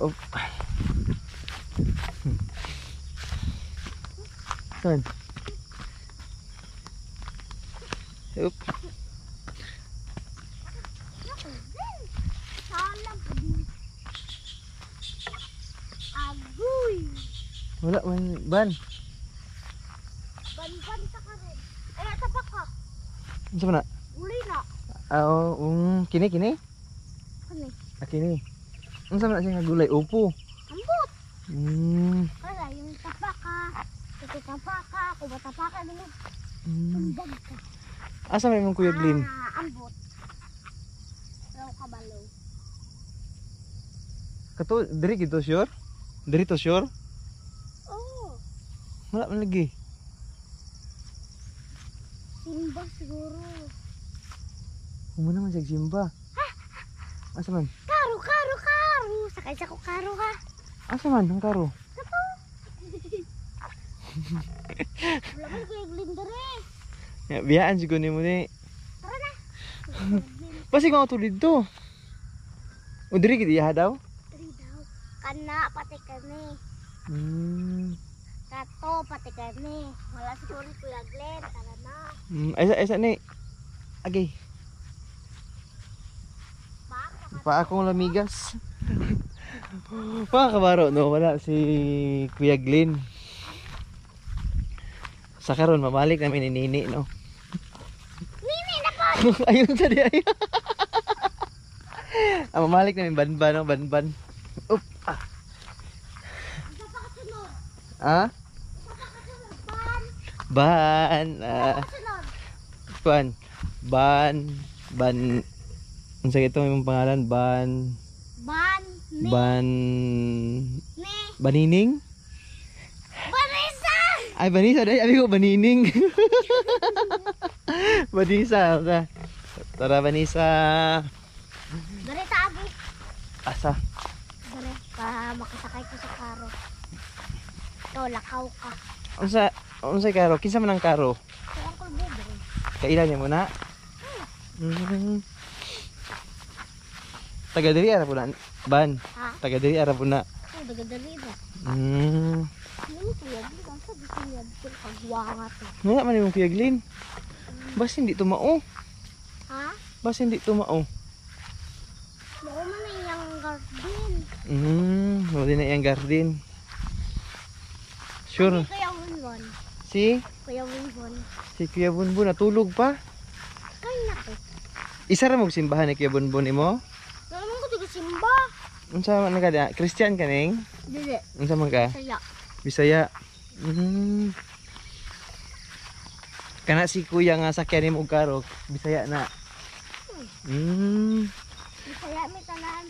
Oop. Saan? Oop. Agoy. Wala man ban. Ban-ban sa karon. Ay, tapak ka. Unsa man na? Uli na. Ah, oh, kini kini. Kani. Ah, kini. Unsa man na siya nga gulay? Upo. Ambot. Wala yung tapak ka. Ito tapak ka, kuba tapak ka dili. Tumbag ka. Asa man imong Kuya Glenn? Ah, ambot. Raw kabalo. Kato diri gito sure? Diri to sure? Oh, Wala man lagi. Simba siguro. Humo naman siya simba. Asa man? Karo, karo, karo. Sakay sa ko karo ha. Asa man ang karo? Kato. Wala man Kuya Glenn diri. Ya, biyaan siguro nimo ni. Tara na. Basi ko ato didto. O diri gid iya daw? Diri daw. Kana pati kami. Kato pati kami. Wala siguro ni Kuya Glenn. Tara na. Asa asa ni. Agay. Pa akong lamigas. Mga kabaro, no, wala si Kuya Glenn. Sa karon mamalik namin ni Nini, no. Nini na po. Ayun sa di ay. Ah, mamalik namin banban, no, banban. Up. Ah. Ah? Ban. Ah. Ban. Ban. Ban. Unsa ito imong pangalan? Ban. Ban. Ni. Ban. Ni. Banining? Banisa. Ay, Banisa. Ay, abi ko, Banining. Banisa. Tara, Banisa. Dere ta abi. Asa? Dere para makasakay ko sa karo. Ikaw lakaw ka. Unsa karo? Kinsa man ang karo? Kay Uncle Bubong. Kailan niya mo na? Taga diri ara po na. Ban. Ha? Taga diri ara po na. Oh, taga diri ba? Ano Kuya Glenn? Ang sabi ko niya, kagwanga to. Wala man imong Kuya Glenn. Basta hindi tumao. Ha? Basta hindi tumao. Mao man na iyang garden. Mao din na iyang garden. Sure. Ay, Kuya Bunbun. Si? Kuya Bunbun. Si Kuya Bunbun natulog pa. Kay nako. Isa ra mo simbahan ni Kuya Bunbun imo? Wala man ko tiga simba. Unsa man ka da? Christian ka ning? Dili. Unsa man ka? Bisaya. Bisaya. Kana si kuya nga sakyan nimo og karo, Bisaya na. Bisaya mi tanan.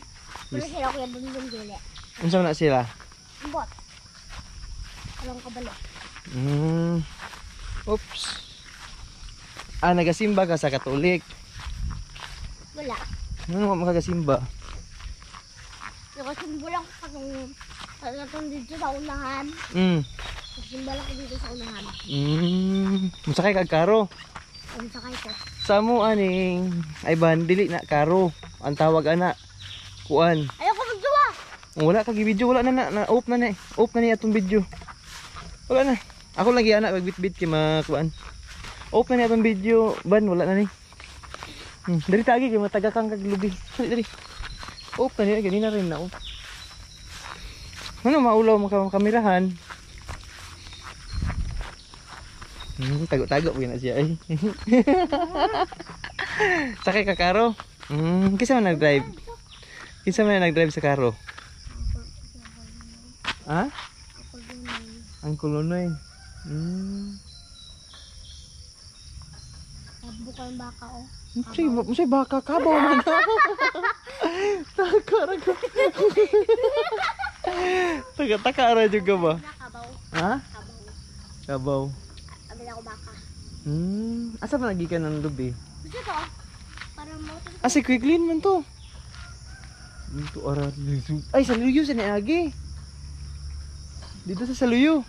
Pero sila Kuya Bunbun dili. Unsa man na sila? Ambot. Walang kabalo. Oops. Ah, nagasimba ka sa Katolik. Wala. Ano ka makagasimba? Nakasimba lang ko katong dito sa unahan. Nakasimba lang ko dito sa unahan. Musakay kag karo. Musakay ko. Sa mo aning ay ban dili na karo. Ang tawag ana kuan. Ayoko magduwa. Wala kag video, wala na na, na off na ni. Off na ni atong video. Wala na. Ako lagi ana magbitbit kay makuan. Off na ni atong video, ban wala na ni. Diri tagi kay mataga kang kaglubi. Dali dali. Off na ni ganina rin na off. Ano maulaw mo kamerahan? Tago-tago po na siya ay. Sakay ka karo? Kinsa man nag-drive? Kinsa man nag-drive sa karo? Ha? Uncle Nonoy. Bukan baka oh. Unsay baka kabaw man. Taka ra ko. Taka-taka ra jud ka ba? Kabaw. Ha? Kabaw. Abi ako baka. Asa pa nagikan ng lubi? Gusto to? Para mo Ah, si Kuya Glenn man to. Dito ara. Ay, sa Luyo sa niagi. Dito sa Saluyo.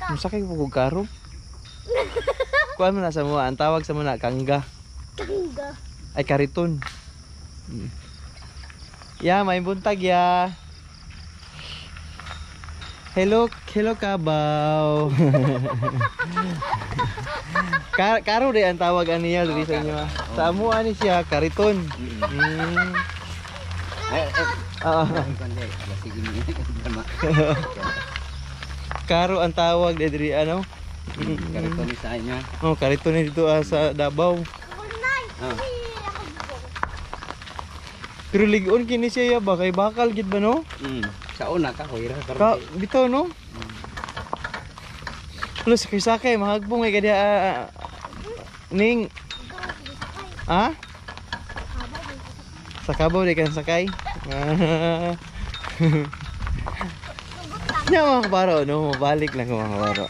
Masakay po kog karo. Kuan mo na sa mua, ang tawag sa muna kangga. Kangga. Ay kariton. Ya, may buntag ya. Hello, hello kabaw. Karo de ang tawag aniya diri sa inyo. Sa amo ani siya kariton. Karo ang tawag diri ano? Kariton sa inyo. Oh, kariton ni dito sa Davao. Pero ligon kini siya ba kay bakal gid ba no? Sa una ka ko ira karon. Bitaw no? Plus sakay mahagbong ay kadiya ning. Ha? Sa kabaw di kan sakay. Nya mga kabaro no, mabalik lang ko mga kabaro.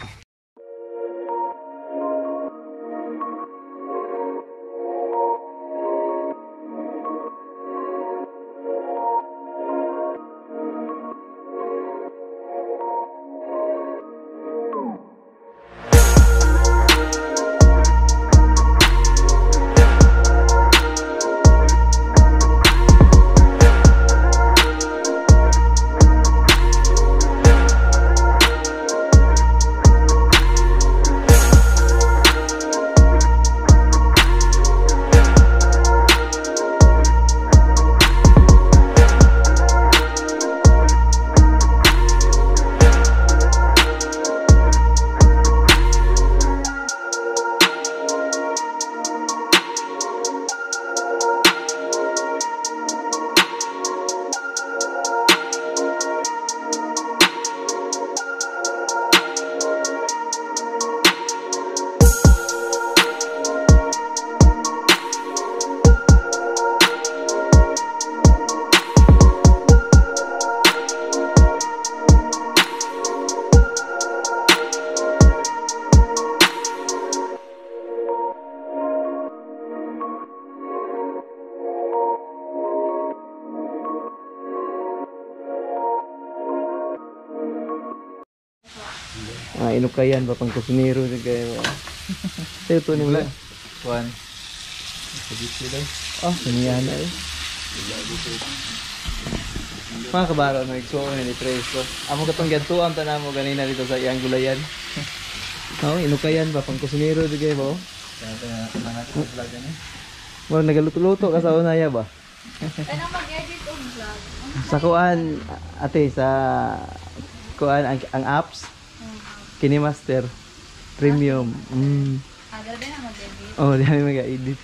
Inukayan ba pang kusinero sa kayo? Ito ni wala. Kuan. Oh, niya na eh. Mga kabaro, no, igsuon ni Preso. Amo katong gadtuan tanan mo ganina dito sa iyang gulayan. Oh, inukayan ba pang kusinero di kayo ba? Mo nagaluto-luto ka sa unaya ba? Kanang mag-edit og vlog. Sa kuan ate sa kuan ang apps KineMaster Premium. Ah, grabe na mag-edit. Oh, di kami mag-edit.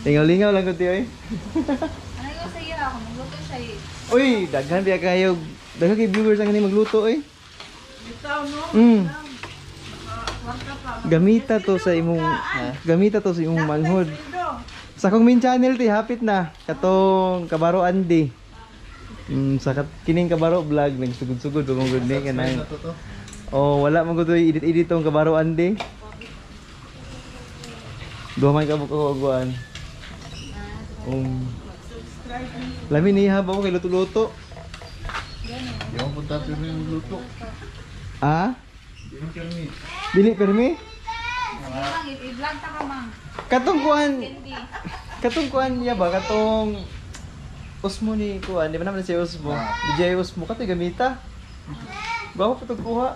Lingaw-lingaw lang kunti oy. Ano yung sa iyo ako magluto siya eh. Uy, daghan biya kayo. Daghan kay viewers ang kani magluto oy. Bitaw no. Gamita to sa imong gamita to sa imong manghod. Sa akong main channel ti hapit na katong Kabaro Andy. Sa kining Kabaro vlog nagsugod-sugod pa mong gud ni kanang. Oh, wala man gud edit-edit tong Kabaro Andy. Duha man ka bukaguan. Lami niya ba ko kay luto-luto? Di mo punta pero yung luto. Ah? Di mo pirmi. Dili pirmi? Sige mang, i-vlog ta ka mang. Katong kuan. Katong kuan niya ba katong Osmo ni kuan, di ba naman si Osmo? DJ Osmo katoy gamita. Bago pa kuha.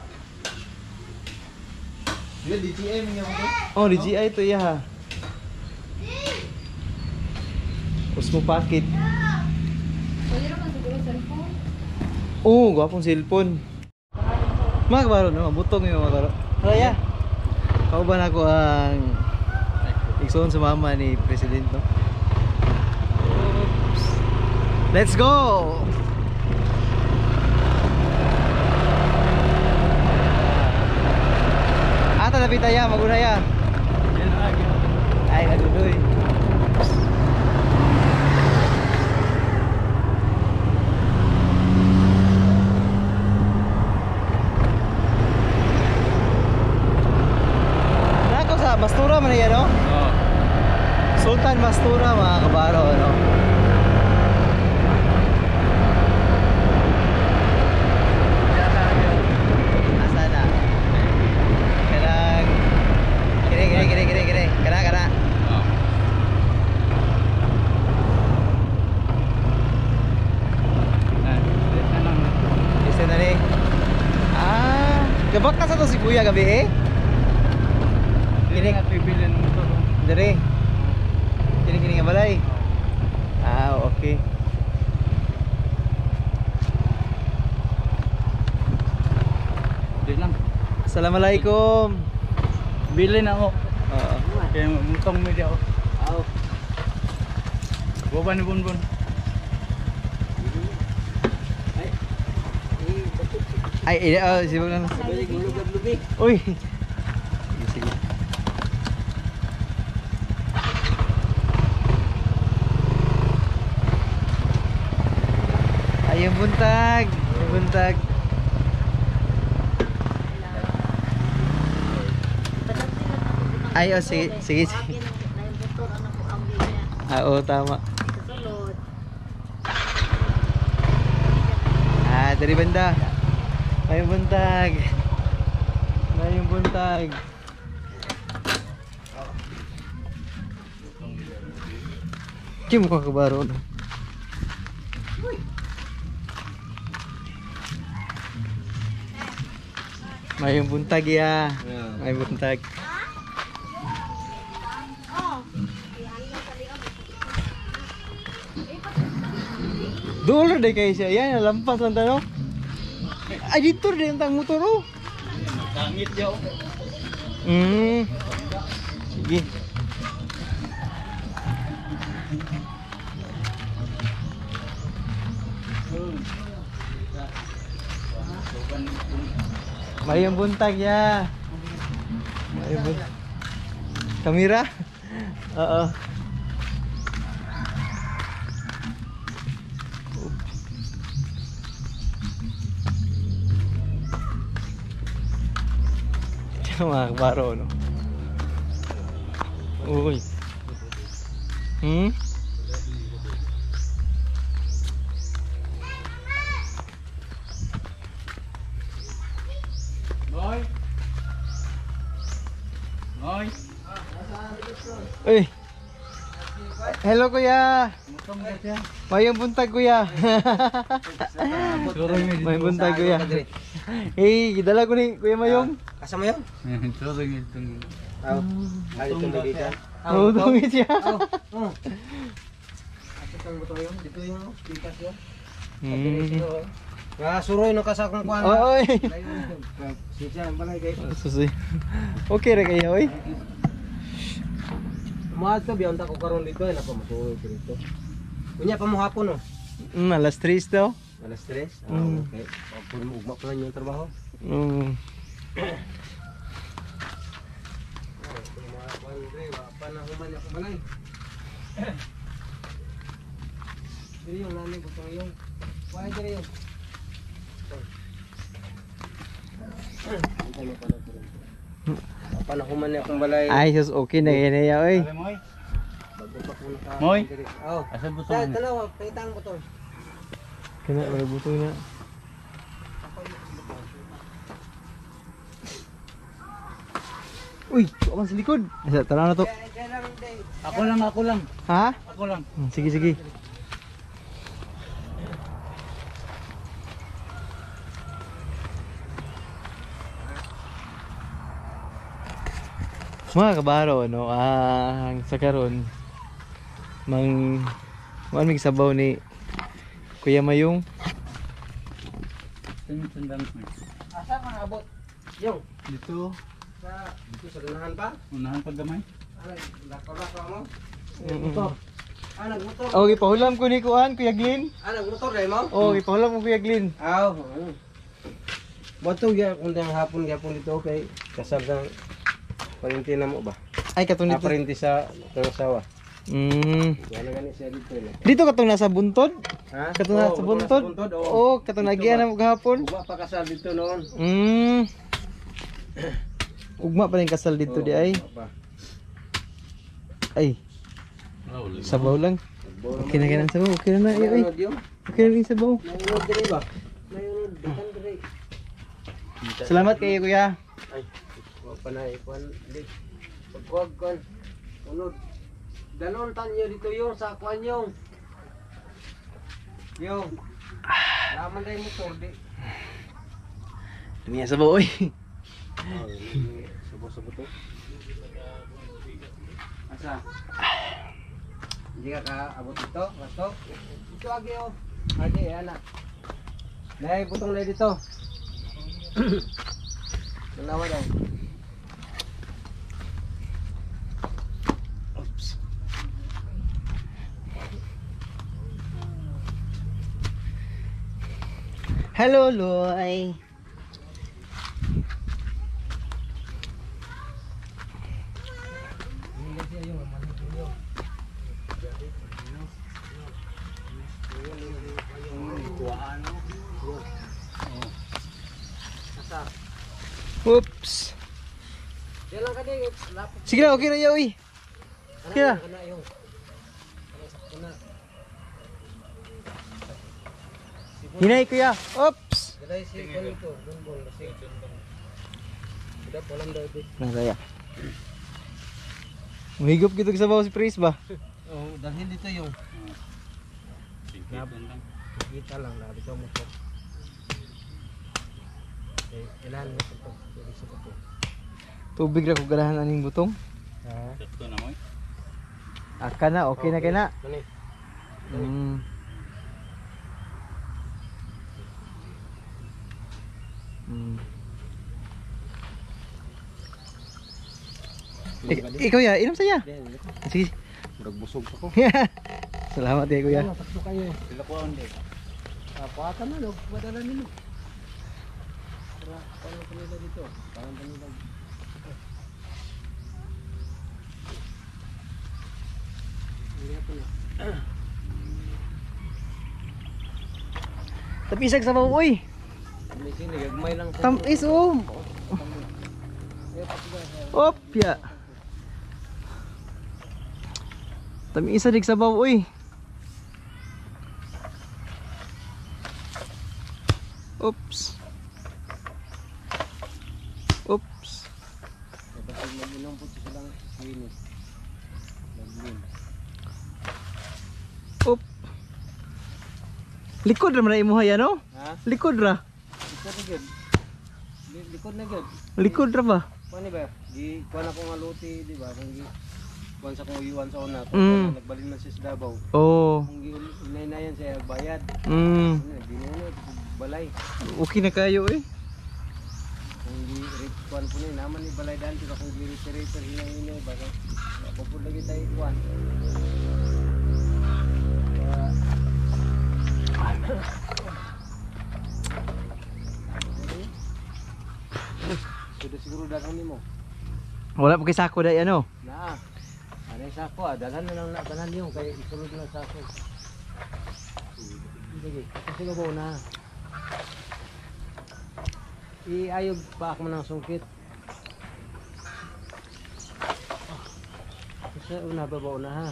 Di DJI man to? Oh, DJI to iya ha. Osmo Pocket. Pwede naman siguro cellphone. Oo, gwapong cellphone. Mga kabaro, no? Butong yung mga kabaro. Raya, kauban ako ang igsoon sa mama ni President, no? Oops. Let's go! Ata lapit tayo, maguna ya. Ay, naguloy. Nako sa Bastura man yan, no? Oo. Sultan Mastura mga kabaro, ano? Asa na? Kanang kini kini kini kini kini kana kana. Isa na ni. Ah, gabak ka sa to si Kuya gabi eh. Kini Bibili ng motor. Dire. Kini kini nga balay. Ah, okay. Di lang. Assalamualaikum. Bili na ako. Oo. Kaya mutong media ako. Boba ni Bonbon. Ay, oh, sibog lang. Uy. Sige, sige. Ay, yung buntag. Yung buntag. Ay, oh, sige, sige, sige. Ah, oo, tama. Ah, dari banda. May buntag. May buntag. Kim ko kabaro no. May buntag ya. May buntag. Dulo de kayo siya. Yan, lampas lang tayo. Ay, dito rin ang motor oh. Langit yaw. Sige. May buntag ya. May buntag. Kamera? Oo. Mga kabaro, no? Uy. Boy. Boy. Uy. Hello kuya. Mayong buntag kuya. Mayong buntag kuya. Hey, gidala ko ni Kuya Mayong. Asa mo yun? Ay, itong. Oo, tungit siya. Oh. Asa kang buto yun? Dito yung pikas yun. Nga suroy no kasakong kuan. Oy. Siya balay kay. Susi. Okay ra kayo, oy. Muadto to biyon ta ko karon dito ay napa masuroy ko dito. Unya pa mo hapon no. Alas 3 daw. Alas 3. Ah, okay. Pag ugma pa lang yung trabaho. Panahuman ako balay. Diri yung nanay ko yung. Wala diri yung. Panahuman akong balay. Ay, sus, okay na yun ya, oy. Moy. Oh. Asa butong? Tanaw, pakita ang butong. Kana wala butong na. Uy, ako sa likod. Asa, tanaw na to. Ako lang, ako lang. Ha? Ako lang. Sige, sige. Mga kabaro, no, ang sa karon mang maan mig sabaw ni Kuya Mayong. Asa ka abot? Yung Dito. sa dito sa unahan pa? Unahan pa gamay. Ay, lakaw-lakaw mo. Motor. Ah, nagmotor. Oh, gipahulam ko ni Kuan, Kuya Glyn. Ah, nagmotor dai mo? Oh, gipahulam ko Kuya Glyn. Aw. Bato gyud kung dang hapon gyapon dito kay kasal ng parinti na mo ba? Ay, katong dito. Ah, parinti sa itong asawa. Wala gani siya dito. Eh. Dito katong nasa buntod? Ha? Katong nasa Oo, buntod? nasa buntod, oo. Oo, katong nagian na mo gahapon. Ugma pa kasal dito noon. Ugma pa rin kasal dito Oo, di ay. ugma pa. Ay. Sabaw lang. Okay na ganang sabaw. Okay na na. Ay, okay na rin sabaw. Salamat kayo kuya. Ay, panay kuan di. Pagkuwag kuan. Unod. Dalon tanyo dito yung sa kuan yung. Yung. Laman dai motor di. Niya sabaw oy. Subo-subo to. Asa? Hindi ka kaabot dito, basto. Dito agi oh. Agi ana. Nay butong na dito. Dalawa daw. Oops. Hello, Loy. Oops. Sige na, okay na yaw. Okay na. Hinay kuya. Oops. Nasaya. Mahigop kitog sabaw si Pris ba? Oh, dalhin dito yung. Kita lang na dito mo to. Eh, kailangan mo ito. Tubig ra ko ganahan aning butong. Ha? Aka na, okay na kay na. Ikaw ya, inom saya. Sige. Murag busog pa ko. Salamat eh kuya. Sakto kayo. Sila ko ang di. Paata na log, padala nimo. Para paano kanila dito? Parang kanila. Tapisag sa baw oy. Gagmay lang. Tamis oh. Opya. Tamis dig sabaw oy. Oops. Oops. Oop. Likod ra man na imuha yan, no? Ha? Likod ra. Likod na gyud. Likod na gyud. Likod ra ba? Kuan ni ba? Gi kuan ako nga luti, di ba? Kung gi kuan sa kong uyuan sa una, kung nagbalin man siya sa Davao. Oh. Kung gi inay-inayan siya bayad. Binuno balay. Okay na kayo eh. Kung gi kuan po ni naman ni balay daan pero kung gi repair hinay-hinay ba pupud lagi tayo kuan. Sudah siguro dagang nimo. Wala pa kay sako dai ano? Naa. Anay sako ah, dalhan na lang na tanan yung kay isulod na sako. Sige, kasi ba na. Iayog pa ako ng sungkit. Kasi una ba ba una ha?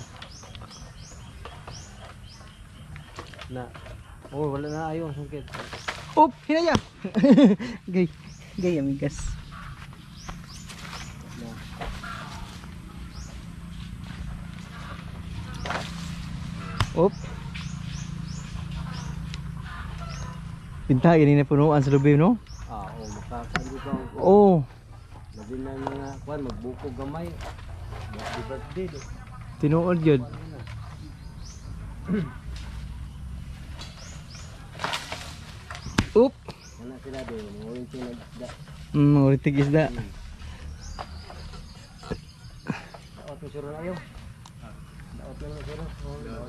Na. Oh, wala na ayo ang sungkit. Op, hinaya. Gay. Gay amigas. Op. Pinta gini na punuan sa lubi no? Ah, oh, makakandi ka. Oh. Labi na mga kuan magbuko gamay. Happy birthday do. Tinuod gyud. Oop. Kana sila do, ngulit sila isda. Ngulit isda. Daot mo suro na ayo. Daot na suro.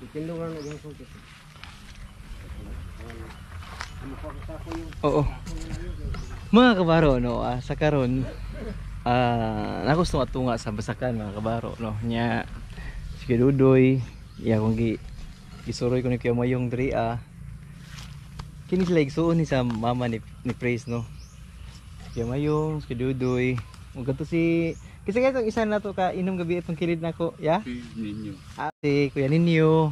Itindog lang yung sungkit. Oo. Mga kabaro no, sa karon nagusto atunga sa Basakan mga kabaro no. Nya si Dudoy, iya kong gisuroy ko ni Kuya Mayong diri ah. Kini sila igsuon ni sa mama ni Praise no. Si Kuya Mayong, si Dudoy. Ug kadto si kasi kay itong isa na to ka inom gabi itong kilid nako, ya? Si Ninyo. Ah, si Kuya Ninyo.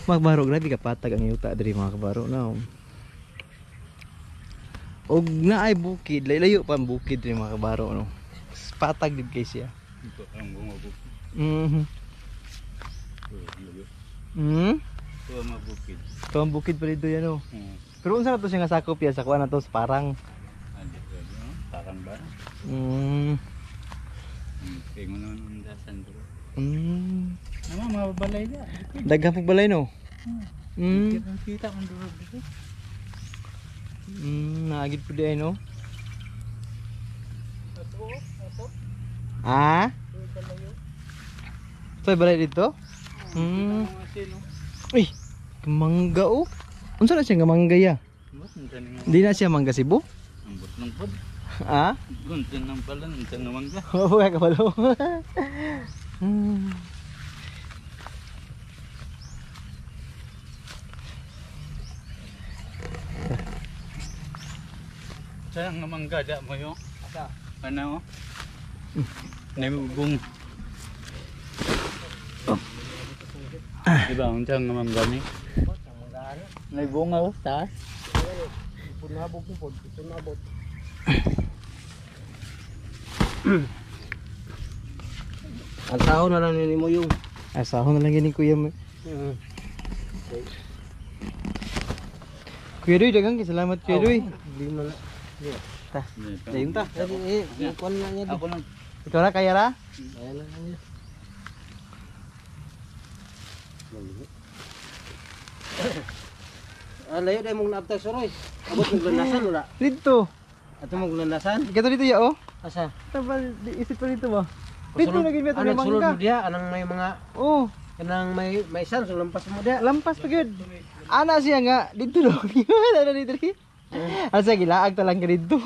Magbaro grabe ka patag ang yuta diri mga kabaro no. Og naay bukid, layo pa ang bukid diri mga kabaro no. Patag gid kay siya. Ito ang mga bukid. Mhm. Mhm. Ito ang mga bukid. Ito ang bukid pa dito yan oh. Pero unsa na to siya nga sakop ya sa kuan na to sa parang. Parang ba? Mm. Kaya mo naman ang dasan bro. Mm. Nama mga balay na. Daghang pug balay no. Mm. Kita ang durog dito. Naagid pud di ay no. Ah? Ito ay balay dito? Mm. Uy, mangga oh. Unsa na siya nga mangga ya? Hindi na siya mangga Cebu? Ambot ng pod. Ah? Guntin ng pala, unsa nga mangga. Wa ka kabalo. Sa nga mangga da mo yo. Asa? Ano? Nay bung. Diba unsa nga mangga ni? May bunga oh, taas. Punabog po, punabot. Ang tao na lang nini mo yung. Asaho na lang yun ni Kuya mo. Kuya Doy, daghang kay salamat Kuya Doy. Hindi mo na. Ta. Dayon ta. Eh, kuan na niya. Ako lang. Ikaw na kaya ra? Ayan na niya. Ah, layo dahil mong naabtag suroy. Abot mong glanasan wala. Dito. Ato mong glanasan. Kato dito ya oh. Asa? Tabal, isip pa dito ba? Dito na gid may Sulod mangga. mo diya, anang may mga Oh, kanang may san so lampas mo diya. lampas pa gyud. Ana siya nga dito lo. Ana dito. Asa gilaag ta lang ka dito.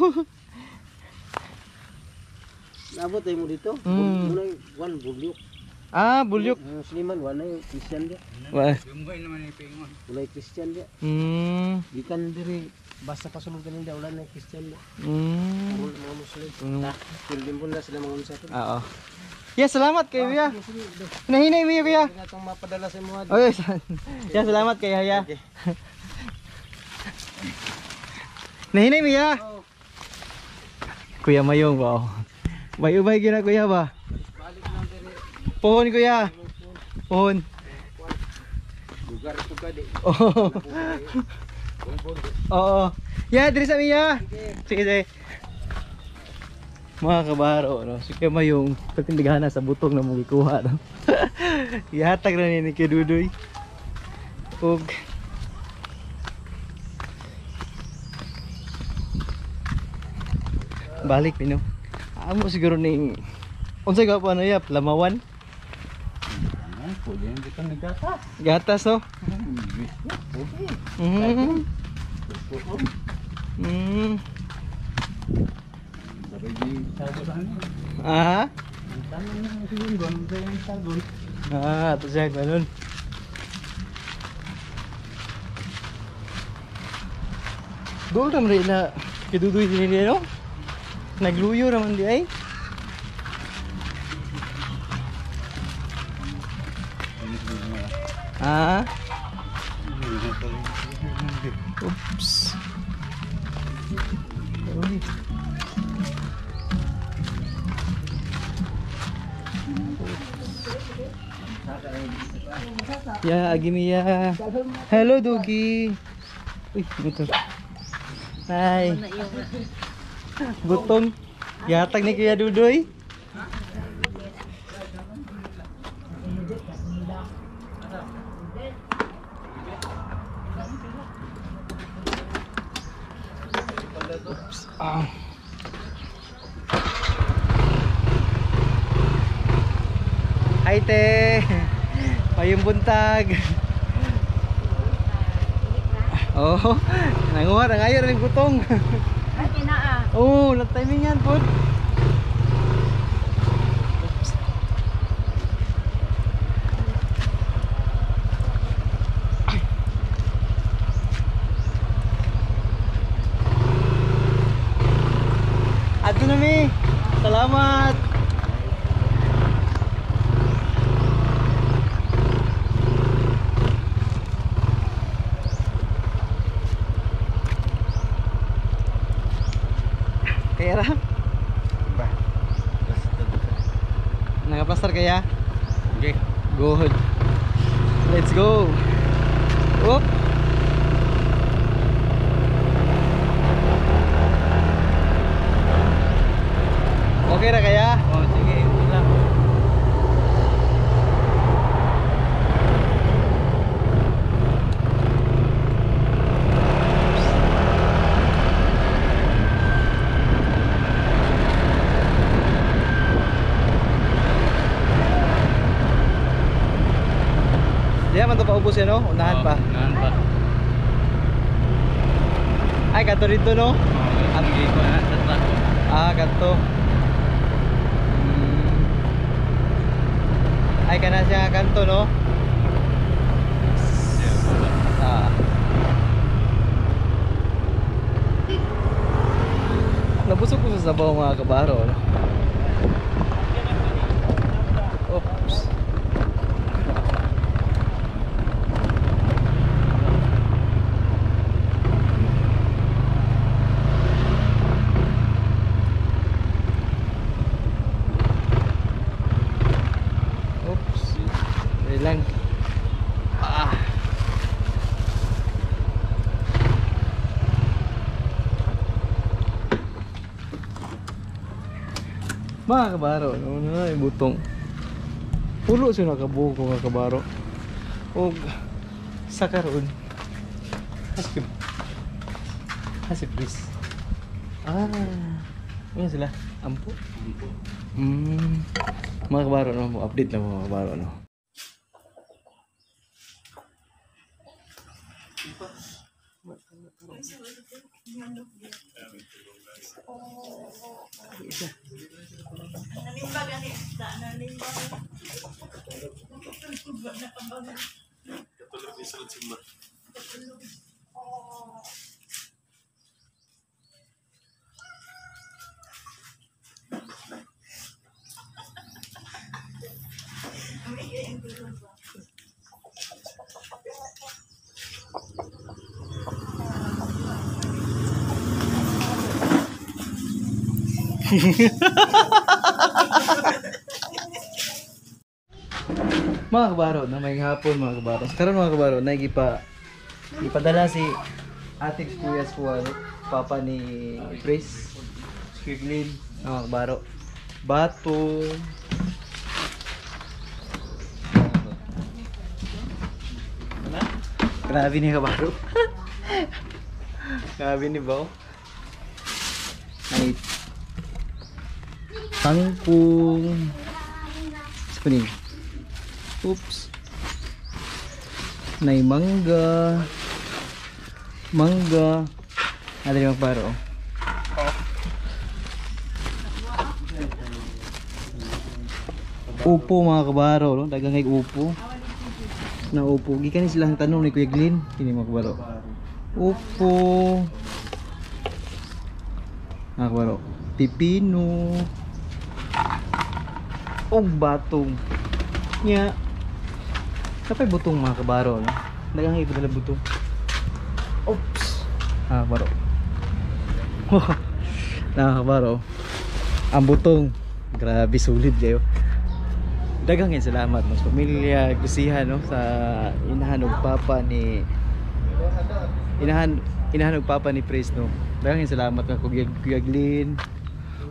Naabot ay mo dito. Mm. Muna wan bulyok. Ah, bulyok. Musliman wala yung Christian diya. Wa. Gumboy naman yung pingon. Wala yung Christian diya. Mm. Gikan diri basta pasulod kanin diya wala na yung Christian diya. Mm. Puro mga Muslim. Mm. Pero din po na sila mga unsa to. Oo. Yeah, salamat kayo, kuya. Hinahinay mo kuya. Hindi na itong mapadala sa mga. Okay, yeah, salamat kayo, kuya. Nahinay mo, ya. Kuya Mayong ba? Oh. Bay-ubay gina kuya ba? Pohon kuya. Pohon. Lugar ito ka di. Oo. Oo. Ya, diri sa miya. Sige, sige. Mga kabaro, no? Si Kuya Mayong patindigana sa butong na mong gikuha, no? Ihatag na ni Kuya Dudoy. Ug balik pino. Amo siguro ning unsay gwapo ano yap, lamawan? Pwede hindi ka nagatas. Gatas, no? Mm. Mm. Ah? Ah, ito siya, ganun. Doon naman rin na kiduduy din nila, no? Nagluyo naman di ay. Ah? Oops. Uy. Ya, Agimiya. Hello, Doggy. Uy, buto. Hi. Butong. Yatag ni Kuya Dudoy. Oops. Ah. Hi, te. Payong buntag. Oh, nanguha na ngayon ang butong. Ay, kinaa. Oh, na timing yan, pod. Oops. Salamat. Kaya ra? Ba. Nagaplastar kaya? Okay. Good. Let's go. Oop. Okay ra kaya? Oh, sige, okay lang. Diyan man to paubos yan, no? Unahan pa. Unahan pa. Ay, kanto dito, no? At ko na sa truck. Ah, kanto. Ay, kana siya kanto, no? Ah. Nabusog ko sa sabaw mga kabaro, no? Oops. Oops. Wait lang. Ah. Mga kabaro, no, na butong. Pulo siya nakabuko mga kabaro. Og sa karon. Hasi please. Ah. Ano sila? Ampo? Mga kabaro, no, update lang mga kabaro, no. Mga kabaro, no, may hapon mga kabaro. Karon mga kabaro, ipadala si ating kuya sa papa ni Chris, si Glenn, mga kabaro. Bato. Grabe ni kabaro. Grabe ni ba? Ay kangkong. Sa Oops. Nay mangga. Mangga. Ada yung paro. Upo mga kabaro, no? Dagang kay upo. Na upo. Gikan ni silang tanong ni Kuya Glenn, kini mga kabaro. Upo. Mga kabaro. Pipino. Og batong. Nya. Kapay butong mga kabaro, no? Dagang ipadala butong. Oops. Ah, kabaro. Nah, kabaro. Ang butong. Grabe solid kayo. Daghang salamat no, sa pamilya, kusihan no, sa inahan og papa ni inahan og papa ni Pres no. Daghang salamat nga Kuya Glenn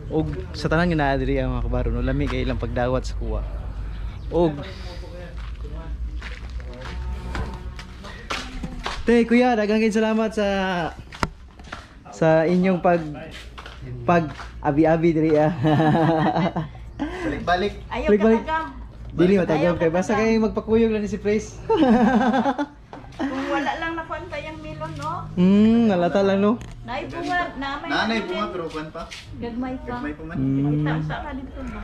og sa tanan nga naa diri ang mga kabaro no, lami kay ilang pagdawat sa kuwa. Og Te, kuya, daghang salamat sa inyong pag abi-abi diri ah. Balik-balik. Ayaw ka tagam. Dili matagam kay basta kay magpakuyog lang ni si Praise. Kung wala lang nakuan tayang melon no. Nalata lang no. Nay bunga, namay. Nanay bunga pero kuan pa. Gagmay pa. Gagmay pa man. Kita sa ka dito ba.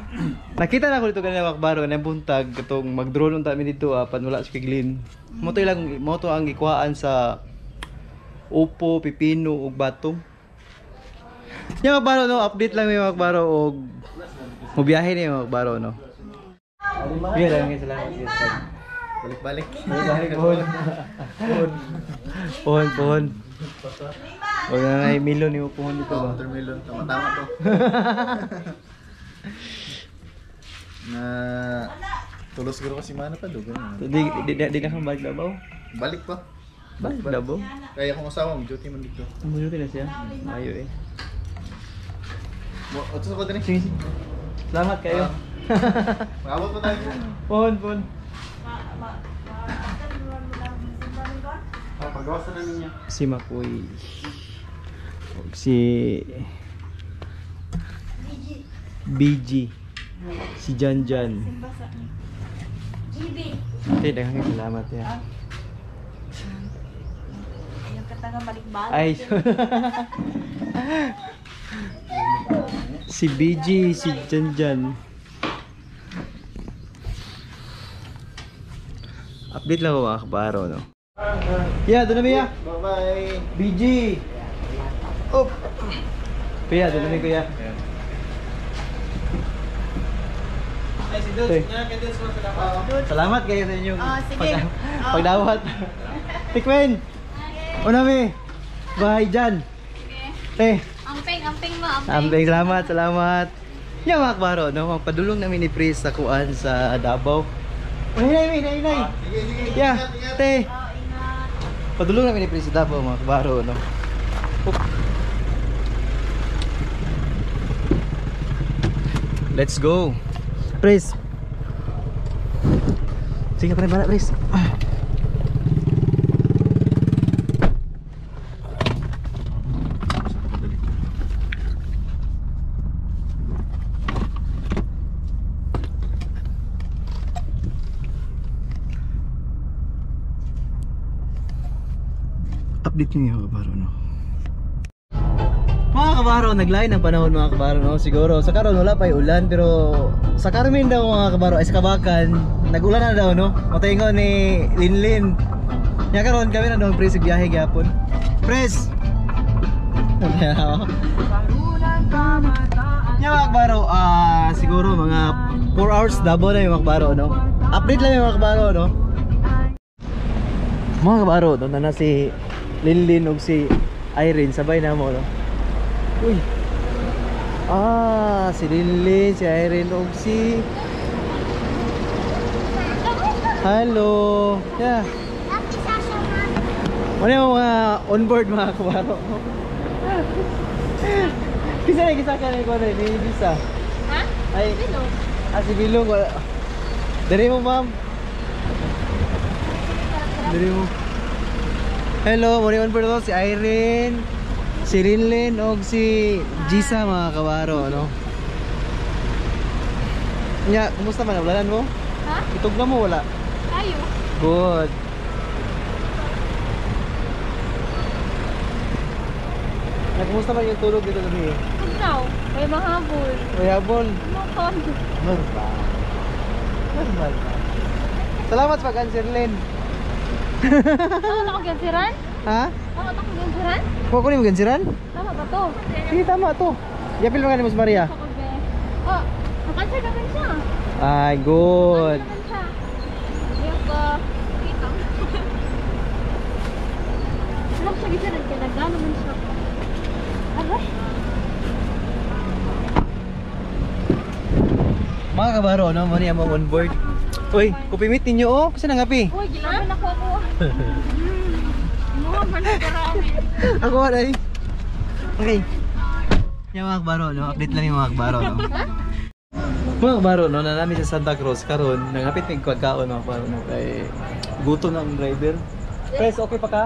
Nakita na ako dito kanina wakbaro na buntag katong mag-drone unta mi dito apan wala si Glenn. Mo to ilang mo to ang gikuhaan sa upo, pipino ug batong. Yung mga kabaro, no, update lang yung mga kabaro og mubiyahe ni mga kabaro, no. Sige lang, salamat. Balik-balik. Balik-balik, pohon. Pohon, pohon. Huwag na na milon yung pohon dito ba? Watermelon, tama-tama to. Na tulos siguro kasi mana pa dugo. Di na kang balik Davao? Balik pa. Balik Davao? Kaya kung asawa mo, duty man dito. Mo-duty na siya. Ayo eh. Oto sa ko din. Sige, sige. Salamat kayo. Maabot pa tayo. Pohon, pohon. Pagawas na ninyo. Si Makoy. Si BG. Si Jan Jan. Okay, daghang salamat ya. Yung katanga balik-balik. Ay, si BG, si Jan Jan. Update lang ako mga kabaro, no? Yeah, doon na Mia. Bye-bye. BG. Up. Kuya, doon na mi kuya. Ay, si Dudes. Kay Dudes, salamat. Salamat kayo sa inyong sige. Pagdawat. Tikmen. Una mi. Bye Jan. Eh, Amping, amping mo, amping. amping salamat, salamat. Nya mga kabaro, no, magpadulong namin ni Pris sa kuan sa Davao. Uy, hinay, hinay, hinay. Sige, sige. Yeah, te. Padulong namin ni Pris sa Davao mga kabaro, no. Oop. Let's go. Pris. Sige, pre, bala, Pris. Update niyo mga kabaro, no? Mga kabaro, naglain ang panahon mga kabaro, no? Siguro, sa karon wala pa ulan, pero sa Carmen daw mga kabaro, ay sa Kabakan, nag-ulan na daw, no? Mataingon ni Linlin. Nya karon kami na doon pre sa biyahe gyapon. Pres! Nya mga kabaro, siguro mga 4 hours Davao na yung mga kabaro, no? Update lang yung mga kabaro, no? Mga kabaro, no? Na si Linlin ug si Irene, sabay na mo, no? Uy. Ah, si Linlin, si Irene ug si Hello. Yeah. Ano yung mga onboard mga kabaro? Kisa na, kisa ka na ikaw na, ni Bisa. Ha? Ay, Bilog. Ah, si Bilog. Wala. Dali mo, ma'am. Dali mo. Hello, muna yung onboard to, si Irene, si Linlin, og si Gisa mga kabaro, no? Nya, kumusta man? Wala mo? Ha? Itog na mo, wala? Tayo. Good. Na, kumusta man yung tulog dito gabi? Ikaw, may mahabol. May habol. Motor. Normal. Normal ba? Salamat sa pag-answer, Lin. Tama ako gansiran? Ha? Tama ako gansiran? Kuha ko ni mo gansiran? Tama ba to? Sige, tama to. Yapil mo ka ni Mas Maria. Oh, nakanswer naman siya. Ay, good. Naman siya. Ayoko. Kita. Alam siya gisiran kaya nagano man siya. Aray. Mga kabaro, no? Muna yung on board. Uy, kupimit ninyo, oh. Kasi nangapi. Uy, gilaban ako ako. Imuha man sa karami. Ako wala eh. Okay. Yung mga kabaro, no? Update lang yung mga kabaro, no? Mga kabaro, no? Nanami sa Santa Cruz, karon nangapit mig pagkaon, mga kabaro, no? Kay gutom na ang driver. Pres, okay pa ka?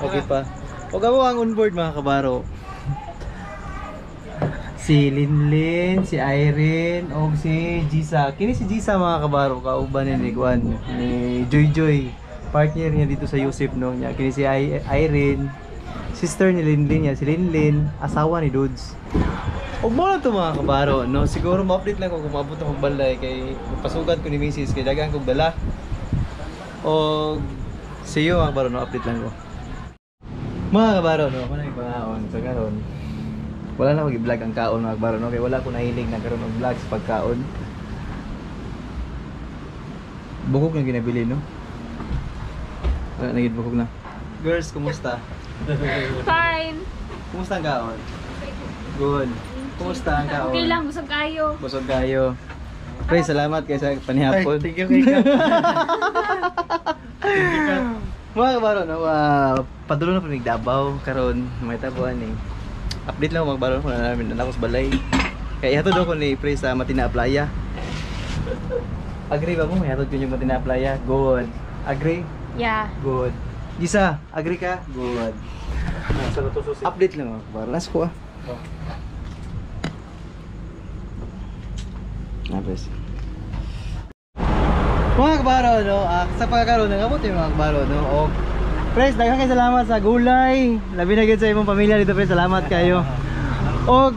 Okay pa. O kamo ang onboard, mga kabaro. Si Linlin, si Irene, o si Gisa. Kini si Gisa mga kabaro, kauban ni Kwan, ni Joy Joy. Partner niya dito sa Yusip, no? Niya. Kini si Irene, sister ni Linlin niya, si Linlin, asawa ni Dudes. Ug mo na to mga kabaro, no? Siguro ma-update lang ko kung maabot akong balay kay pasugat ko ni Mrs. kay daghang kog dala. Og see you mga kabaro, no? Update lang ko. Mga kabaro, no? Ako na yung pangaon sa karon. Wala na ko gi-vlog ang kaon mga kabaro no kay wala ko nahilig na karon og vlog sa pagkaon. Bukog na ginabili no. Wala na gid bukog na. Girls, kumusta? Fine. Kumusta ang kaon? Good. Kumusta ang kaon? Okay lang, busog kayo. Busog kayo. Pre, salamat kay sa panihapon. Ay, thank you kay ka. Mga kabaro, no, padulong na po Davao karon may tabuan ni. Update lang mga kabaro kung na namin na ako sa balay. Kaya ihatod ako ni Pre sa Matina Playa. Agree ba mo? Ihatod ko yung Matina Playa. Good. Agree? Yeah. Good. Gisa, agree ka? Good. Update lang mga kabaro. Nasa ko ah. Napes. Mga kabaro, no, sa pagkakaroon ng abot yung mga kabaro, no. O, Pres, daghan kay salamat sa gulay. Labi na gyud sa imong pamilya dito, Pres. Salamat kayo. Og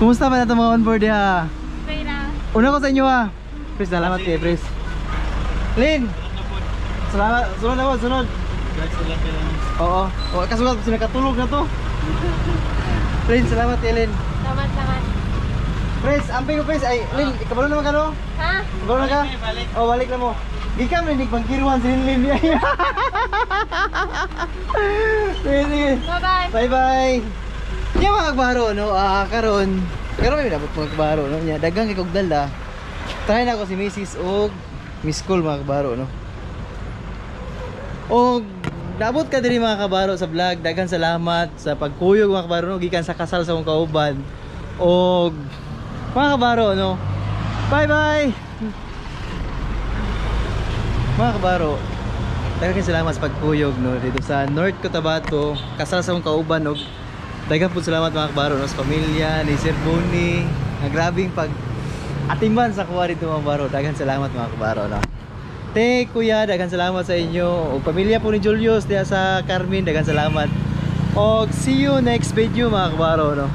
kumusta man ato mga onboard diha? Okay na. Una ko sa inyo ha. Pres, salamat kay Pres. Lin. Salamat. Sunod na po, sunod. Oo. O, kasulat sila katulog na to. Lin, salamat kay Lin. Salamat, salamat. Pres, amping ko Pres. Ay, Lin, kabalo naman ka no? Ha? Kabalo na ka? Oh, balik na mo. Gikan rin bangkiruan si Lin. Sige, sige. Bye-bye. Bye-bye. Nya mga kagbaro no, karon karon may dapat mga kagbaro no. Nya daghang kay kog dala. Try na ako si Mrs. og Miss Call mga kabaro no. Og naabot ka diri mga kabaro sa vlog. Daghang salamat sa pagkuyog mga kabaro no, gikan sa kasal sa akong kauban. Og mga kabaro no. Bye-bye. Mga kabaro, daghang salamat sa pagkuyog no dito sa North Cotabato, kasal sa akong kauban og daghang pud salamat mga kabaro no sa pamilya ni Sir Bonnie. Ang grabing pag atiman sa kuha dito mga kabaro. Daghang salamat mga kabaro no. Te, kuya, daghang salamat sa inyo. Og pamilya po ni Julius diha sa Carmen, daghang salamat. Og see you next video mga kabaro no.